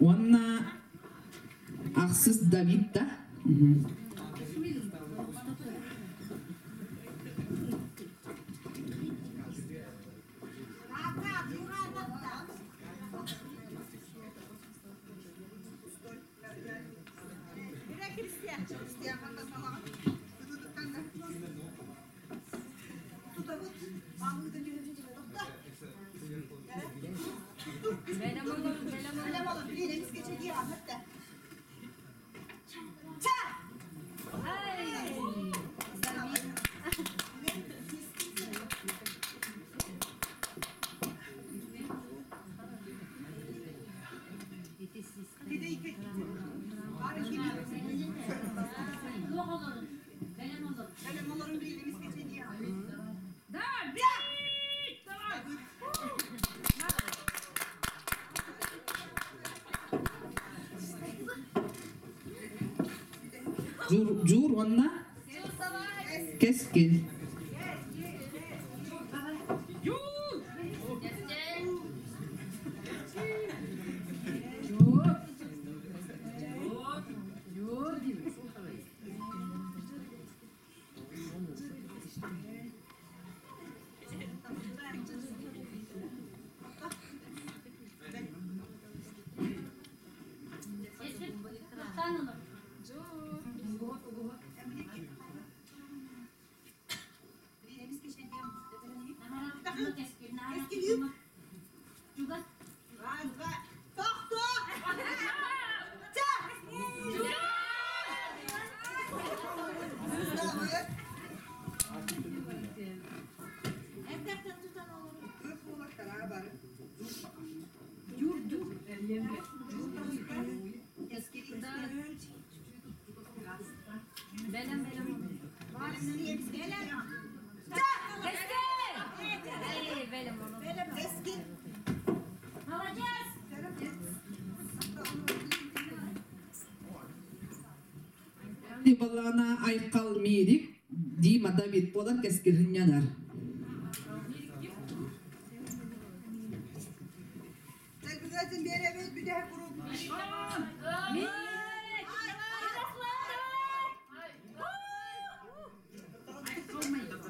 Уонна ахсыс Давид да. Бэлэм олор, бэлэм олор. Ай! Давид. Туох олорун? Бэлэм олор. Давид! Давай! Жур, жур уонна Кэскил. Тутан олор. Чугас. Бэлэм, бэлэм. Кэскил! Эй, бэлэм олор. Молодец! Буоллаҕына Айхал Мирик, Дима Давид буолар Кэскил хынньанар.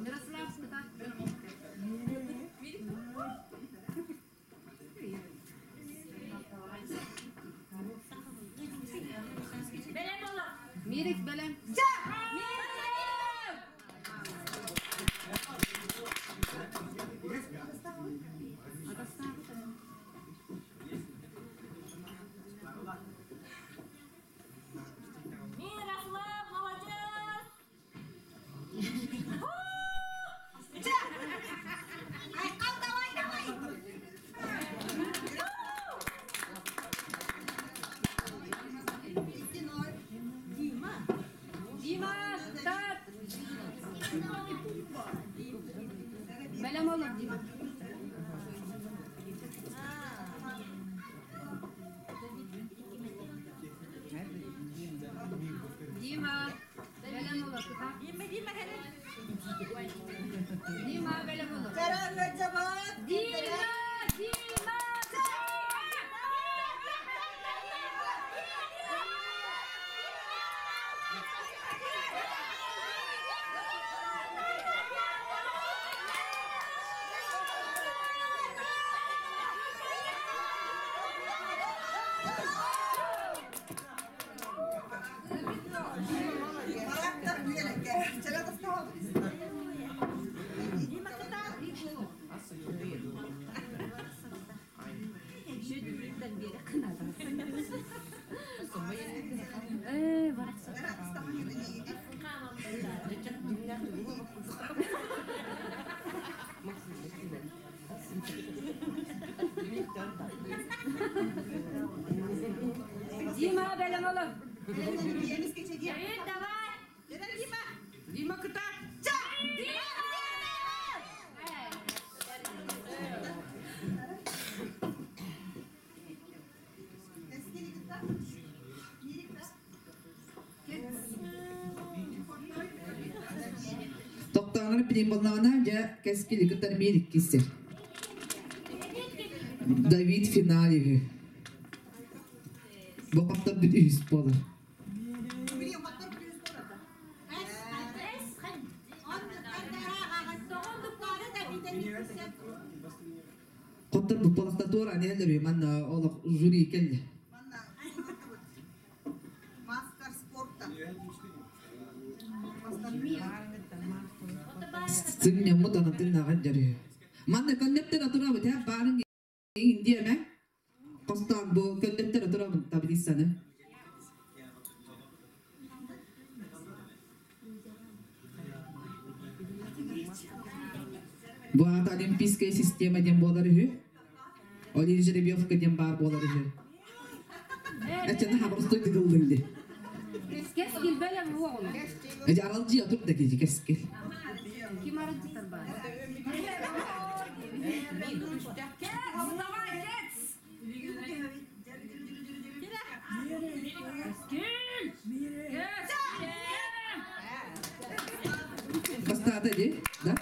Мирослав, кытаат. Мирик бэлэм. Мирослав, молодец! Айкал, давай, давай! Дима. Дима, так. Бэлэм олор, Дима. Дима, бэлэм олор. Дима, Дима, Дима, бэлэм олор. Дима, Дима, Э, барахсан. Дима, бэлэм олор. Давид, давай! Дима кытаат. Тоқтағаныр билин болнаҕына дьэ кэскили кытар миир иккиссер. Давид финал үһү. Бу хаптар бүт үһүс буолар. Хоттор бу полохта туора анеллер манна олох жюри келли. Мастер спорта. Сынньаммыт анатын наҕан дьарыы. Манна көннөптөр атурабыт һэ баарын индиэмэ. Хостоон бу көннөптөр атурабын таблицаны. Бу аата олимпийская система диэн буолар үһү. Олин жеребьевка диэн баар буолар үһү. Эчэни хабырстой дыгыллын ди. Кэскил бэлэм уоҕун. Эжи аралдьыйа тур да кижи кэскил. Ким аралдьытар баар? Давай, кец! Бастаата ди, да?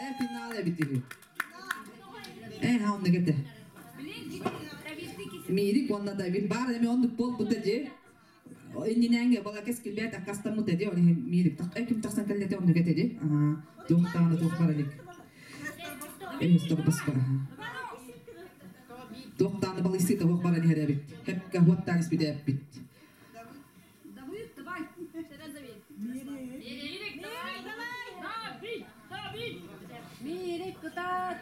Э финал эбит үһү. Э ха оннук этэ. Миирик уонна Давид баар эми оннук буолбута дии. Иннинээҥҥэ бала кэскилбэт аккастаммыт эди, ол иһин миирик э ким тахсан кэллэтэ оннук этэ ди. Аа, туох даҕаны туох бар илик. Эмистор баспа. Туох даҕаны балыйсыыта туох баран иһэр эбит. Хепка хуоттаан испит эппит. Давид, давай. Давид, Давид! Миирик кытаат.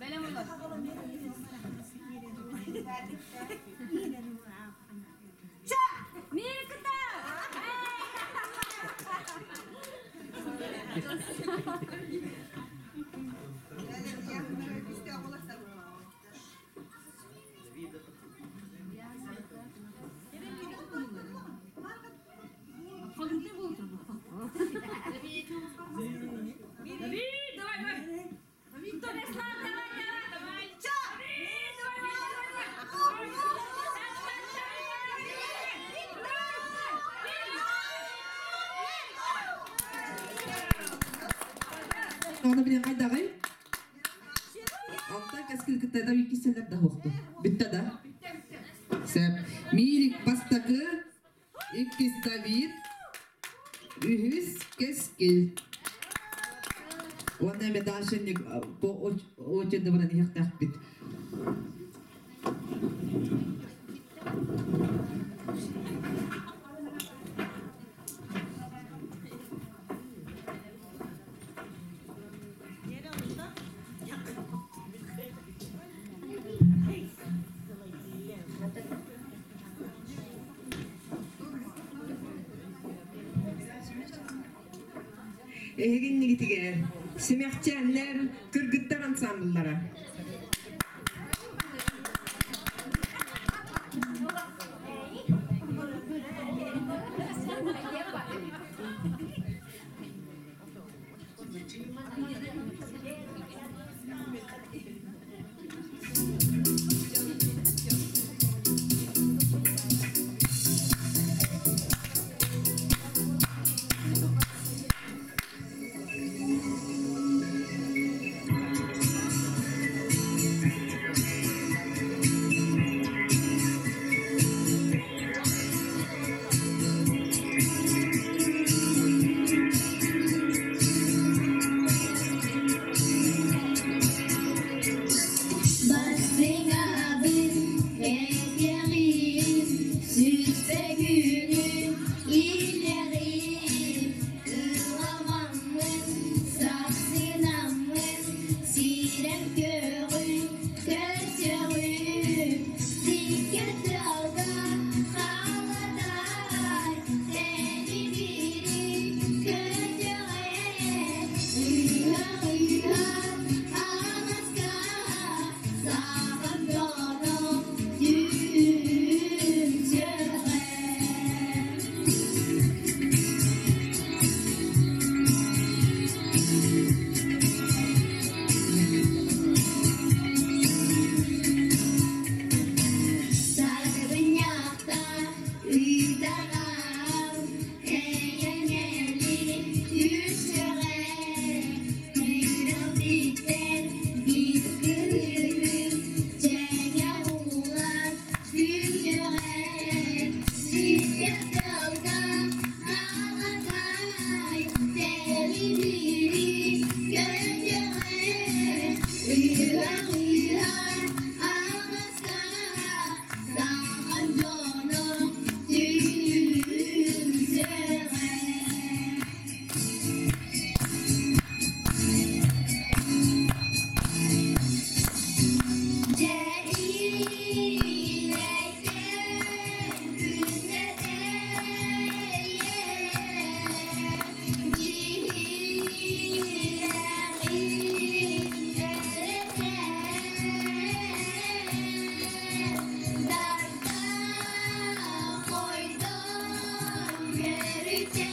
Бэлэм олор. Миирик кытаат. Давид, давай, давай! Мирослав, давай, давай, давай! Давид, давай, давай, давай! Оны билен хайдаҕый? Алтан кэскил кытта Давид киселер да хуохту. Бүтте да? Сөп. Миирик бастакы, иккис Давид, үһүс Кэскил. Уонна эме дашенник по очереди баран иһиэхтээхпит. Эһигиннигитигэр Симэхчээннэр кыргыттар ансамбллара. Бастыҥабын этиэҕим, сүүспэ күнүм илэҕим, Ыламаммын, сахсынаммын, сирэм көҕүн көрсөҕүм, Сиккэ тыалга халатай, тэлибири көтөҕөр, Ыһа-ыһа аҕаска саҕам дьоно түмсүөҕэ. Саргынньахта ыытаҕам, эйэҥэлин үсэҕэ, Күрэхтиттэн биир кыыһым дьэҥэ булан күннэҕэ, Сиргэ тылга аҕатай, тэлибири көтөҕө, Ыһыах-ыһар аҕаска сахан дьоно түмсэҕэ. Дьэ илэйдэн күннэтэйэн, дьиһилэҕин эрэтэн, дарда хойдон көрүтэйэн,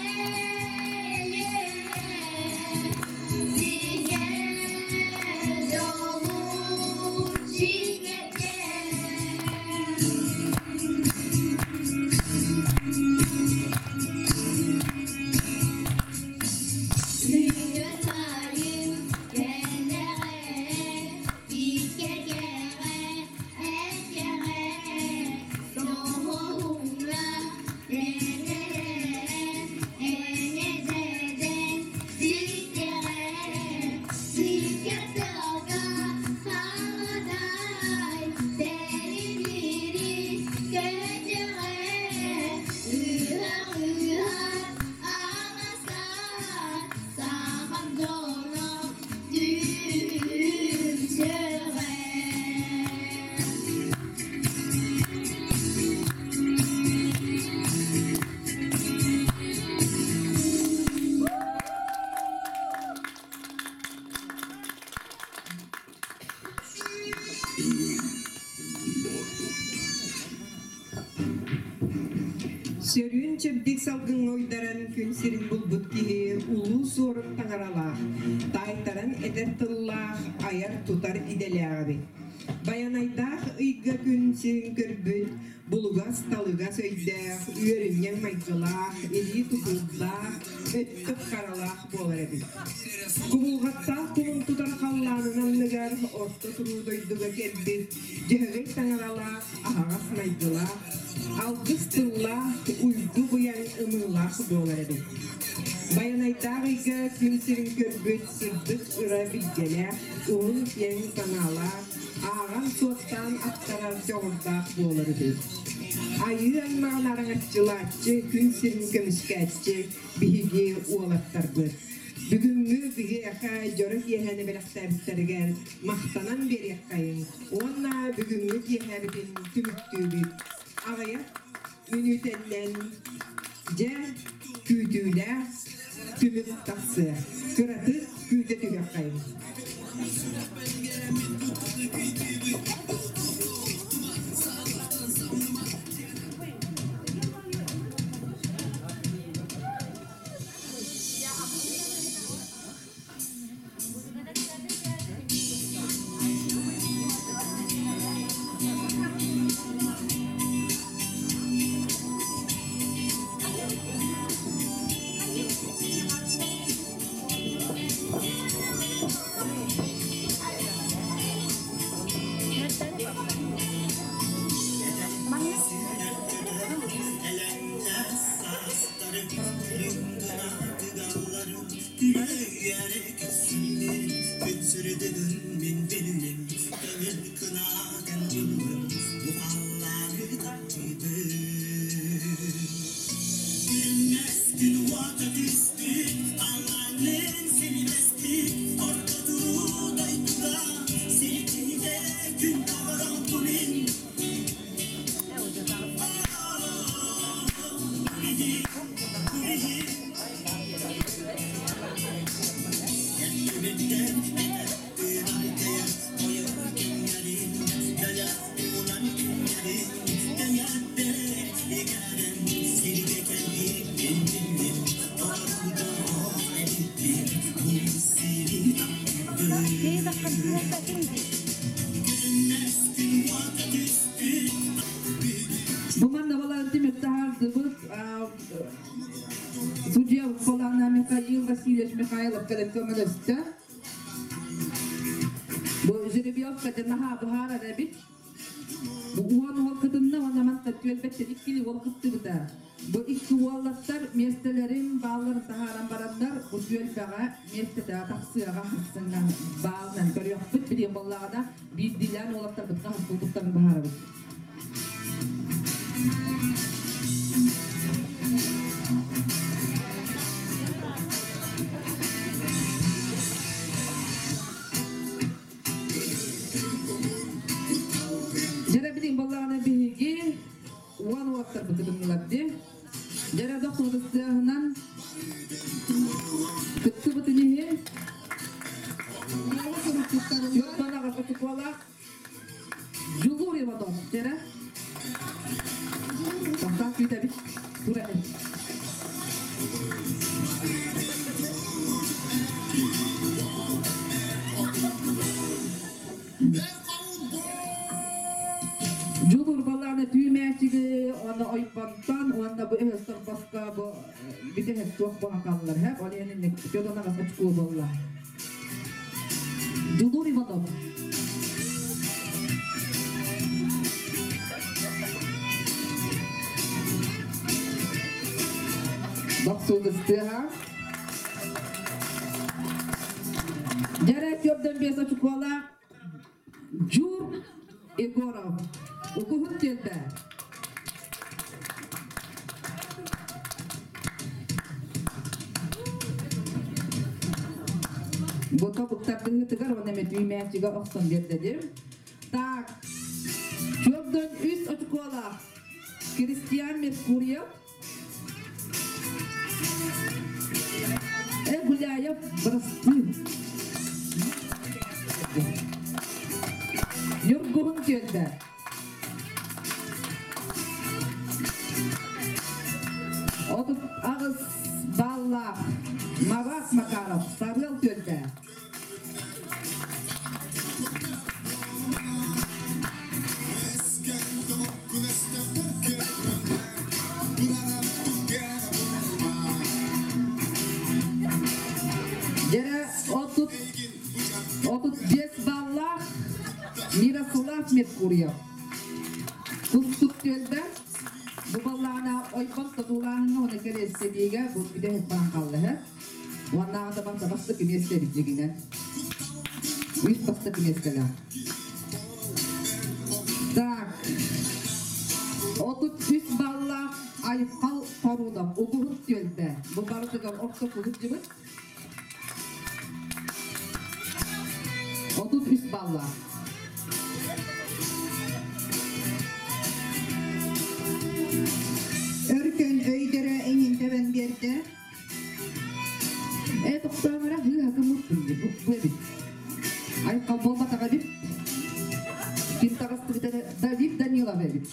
Сигэ дьолу чиҥэтэн. Күнү сайын кэллэҕэ, иккэгэҕэ, эккэҕэ, соһуһуҥҥа тэнэрэн, эҥэдэдэн ситэҕэ, сиккэ тыалга хаҕатай, тэлибири көтөҕө, ыһа-ыһа аҕаска сахан дьоно түмсэҕэ. Сөрүүн чэбдик салгыҥҥа уйдаран күн сирин булбут киһи улуу суорун таҥаралаах, таайтаран этэр тыллаах, айар-тутар идэлээх эбит. Байанайдаах ыйга күн сирин көрбүт, булугас-талыгас өйдөөх, үөрүнньэҥ майгылаах, илии тутуурдаах, өттүк харалаах буолар эбит. Кубулҕаттаах кулун тутар халлаанын анныгар орто туруу дойдуга кэлбит дьөһөгөй таҥаралаах, аһаҕас майгылаах, алгыс тыллаах, уйгу быйаҥ ымыылаах буолар эбит. Байанайдаах ыйга күн сирин көрбүт сырдык ыра билгэлээх, уһун киэҥ санаалаах, ааҕан-суоттаан аттарар дьоҕурдаах буолар үһү. Айыы аймаҕын араҥаччылааччы, күн сирин көмүскээччи биһиги уолаттарбыт. Бүгүҥҥү биһиэхэ дьоро киэһэни бэлэхтээбиттэригэр махтанан биэриэххэйиҥ уонна бүгүҥҥү киэһэбитин түмүктүүбүт. Аҕыйах мүнүүтэннэн дьэ күүтүүлээх. Түмүк тахсыа. Кыраты күүтэ түһүөххэйин. Бу манна балаан түмүк таһаардыбыт. Судья Балана Михаил Васильевич Михайлов кэлэн көмөлөстө. Бу жеребьевка наһаа быһаарар эбит. Бу уон уол кытынна уонна мантан түөлбэттэн иккили уол кыттыбыта. Бу икки уоллаттар миэстэлэрин баалларын таһааран бараннар бу түөлбэҕэ миэстэтэ тахсыаҕа хахсыҥҥа баалынан көрүөхпүт. Билиэн буоллаҕына биирдиилээн уолаттарбытын хаһыс быһаарабыт. Дьэрэ билин боллаҕына биһиги уон уолаттарбытын дии. Дьэрэ дохсуутустыаһынан кыттыбытын иһин Юртанаҕа очукуолаах Дьулуур Иванов дьэрэ Тохтоох күүтэбит тура Дьулуур балааны түүмээчиги уонна ойбонтон уонна бу өһөстөр баска бу бүтэһик туох буһакаллар хэп ол иһин Федонаҕас очкуо буолла. Дьулуур Иванов. Бахсугыстыаха. Дьэрэ көрдөн бес очукуола Джур Егоров. Укуһун тиэлбэ. Бота буттардыһытыгар уонна метүймээчигэ охсон биэрдедим. Так, Чордон үс очукуолаах Кристиан Меркурьев, Э Гуляев бырастыы. Ньургуһун түөлбэ. 38 баллаах Марат Макаров Сарыал түөлбэ. Дьэрэ 35 баллаах Мирослав Меркурьев. Кустук түөлбэ. Бу баллаана ойбон тотуулааһыҥҥа уонна кэлиэстэбиигэ бу бүтэһик баран хаалла. Уоннааҕыта барта бастакы миэстэ эбит дьигинэн. Үс бастакы миэстэлээх. Так. 33 баллаах Айхал Хорунов угуһун түөлбэ. Бу барытыгар орто куһут дьыбыт. 33 баллаах. Өркөн өйдөрө эҥин тэбэн биэрдэ. Бу эбит. Айхал буолбатах эбит. Ким таҕыстыбыта Давид Данилов эбит.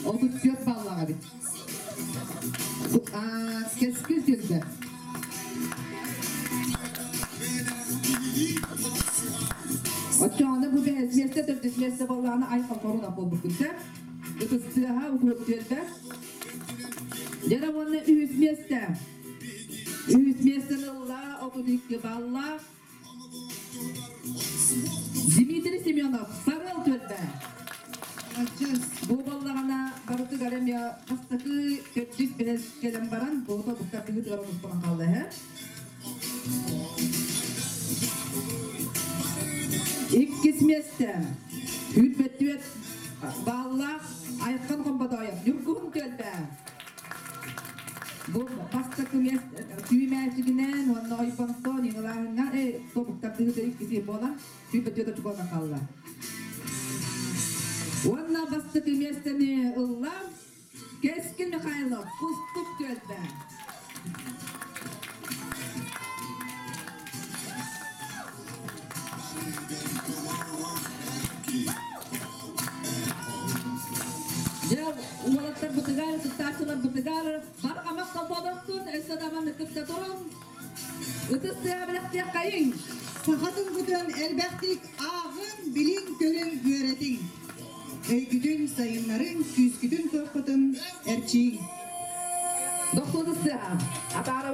34 баллаах эбит. Кэскил түөлбэ. Оччоҕуна бу бэһис миэстэ, төрдүс миэстэ буоллаҕына Айхал хоруна буолбуккун сөп. Ытыс тыаһа уһуот түөлбэ. Дьэ уонна үһүс миэстэ. Үһүс миэстэни ылла 32 баллаах Дмитрий Семенов, Сарыал түөлбэ. Бу буоллаҕына барытыгар эмиэ бастакы төрдүс бэһис кэлэн баран буото буккардыгытыгар оҥостон хаалла эһэ. Иккис миэстэ Үүрбэттүөт бааллаах Айхан Хомботоев Ньургуһун түөлбэ. Бу бастакы түүмээчигинэн уонна ойбонтон иҥылааһыҥҥа тобуктардыгыта иккиси буолан 24 очкоҕа хаалла. Уонна бастакы миэстэни ылла Кэскил Михайлов Кустук түөлбэ. Дьэ, уолаттарбытыгар, кыттааччыларбытыгар барҕамах холбоодохтун, өссө да маннык кытта турун. Ытыс тыаһа бэлэхтиэххэйиҥ! Саха тылбытын элбэхтик ааҕыҥ, билиҥ, көрүҥ, үөрэтиҥ. Өйгүтүн сайыннарыҥ, күүскүтүн-кыаххытын эрчийиҥ. Дохсун ытыс тыаһа. Атаара.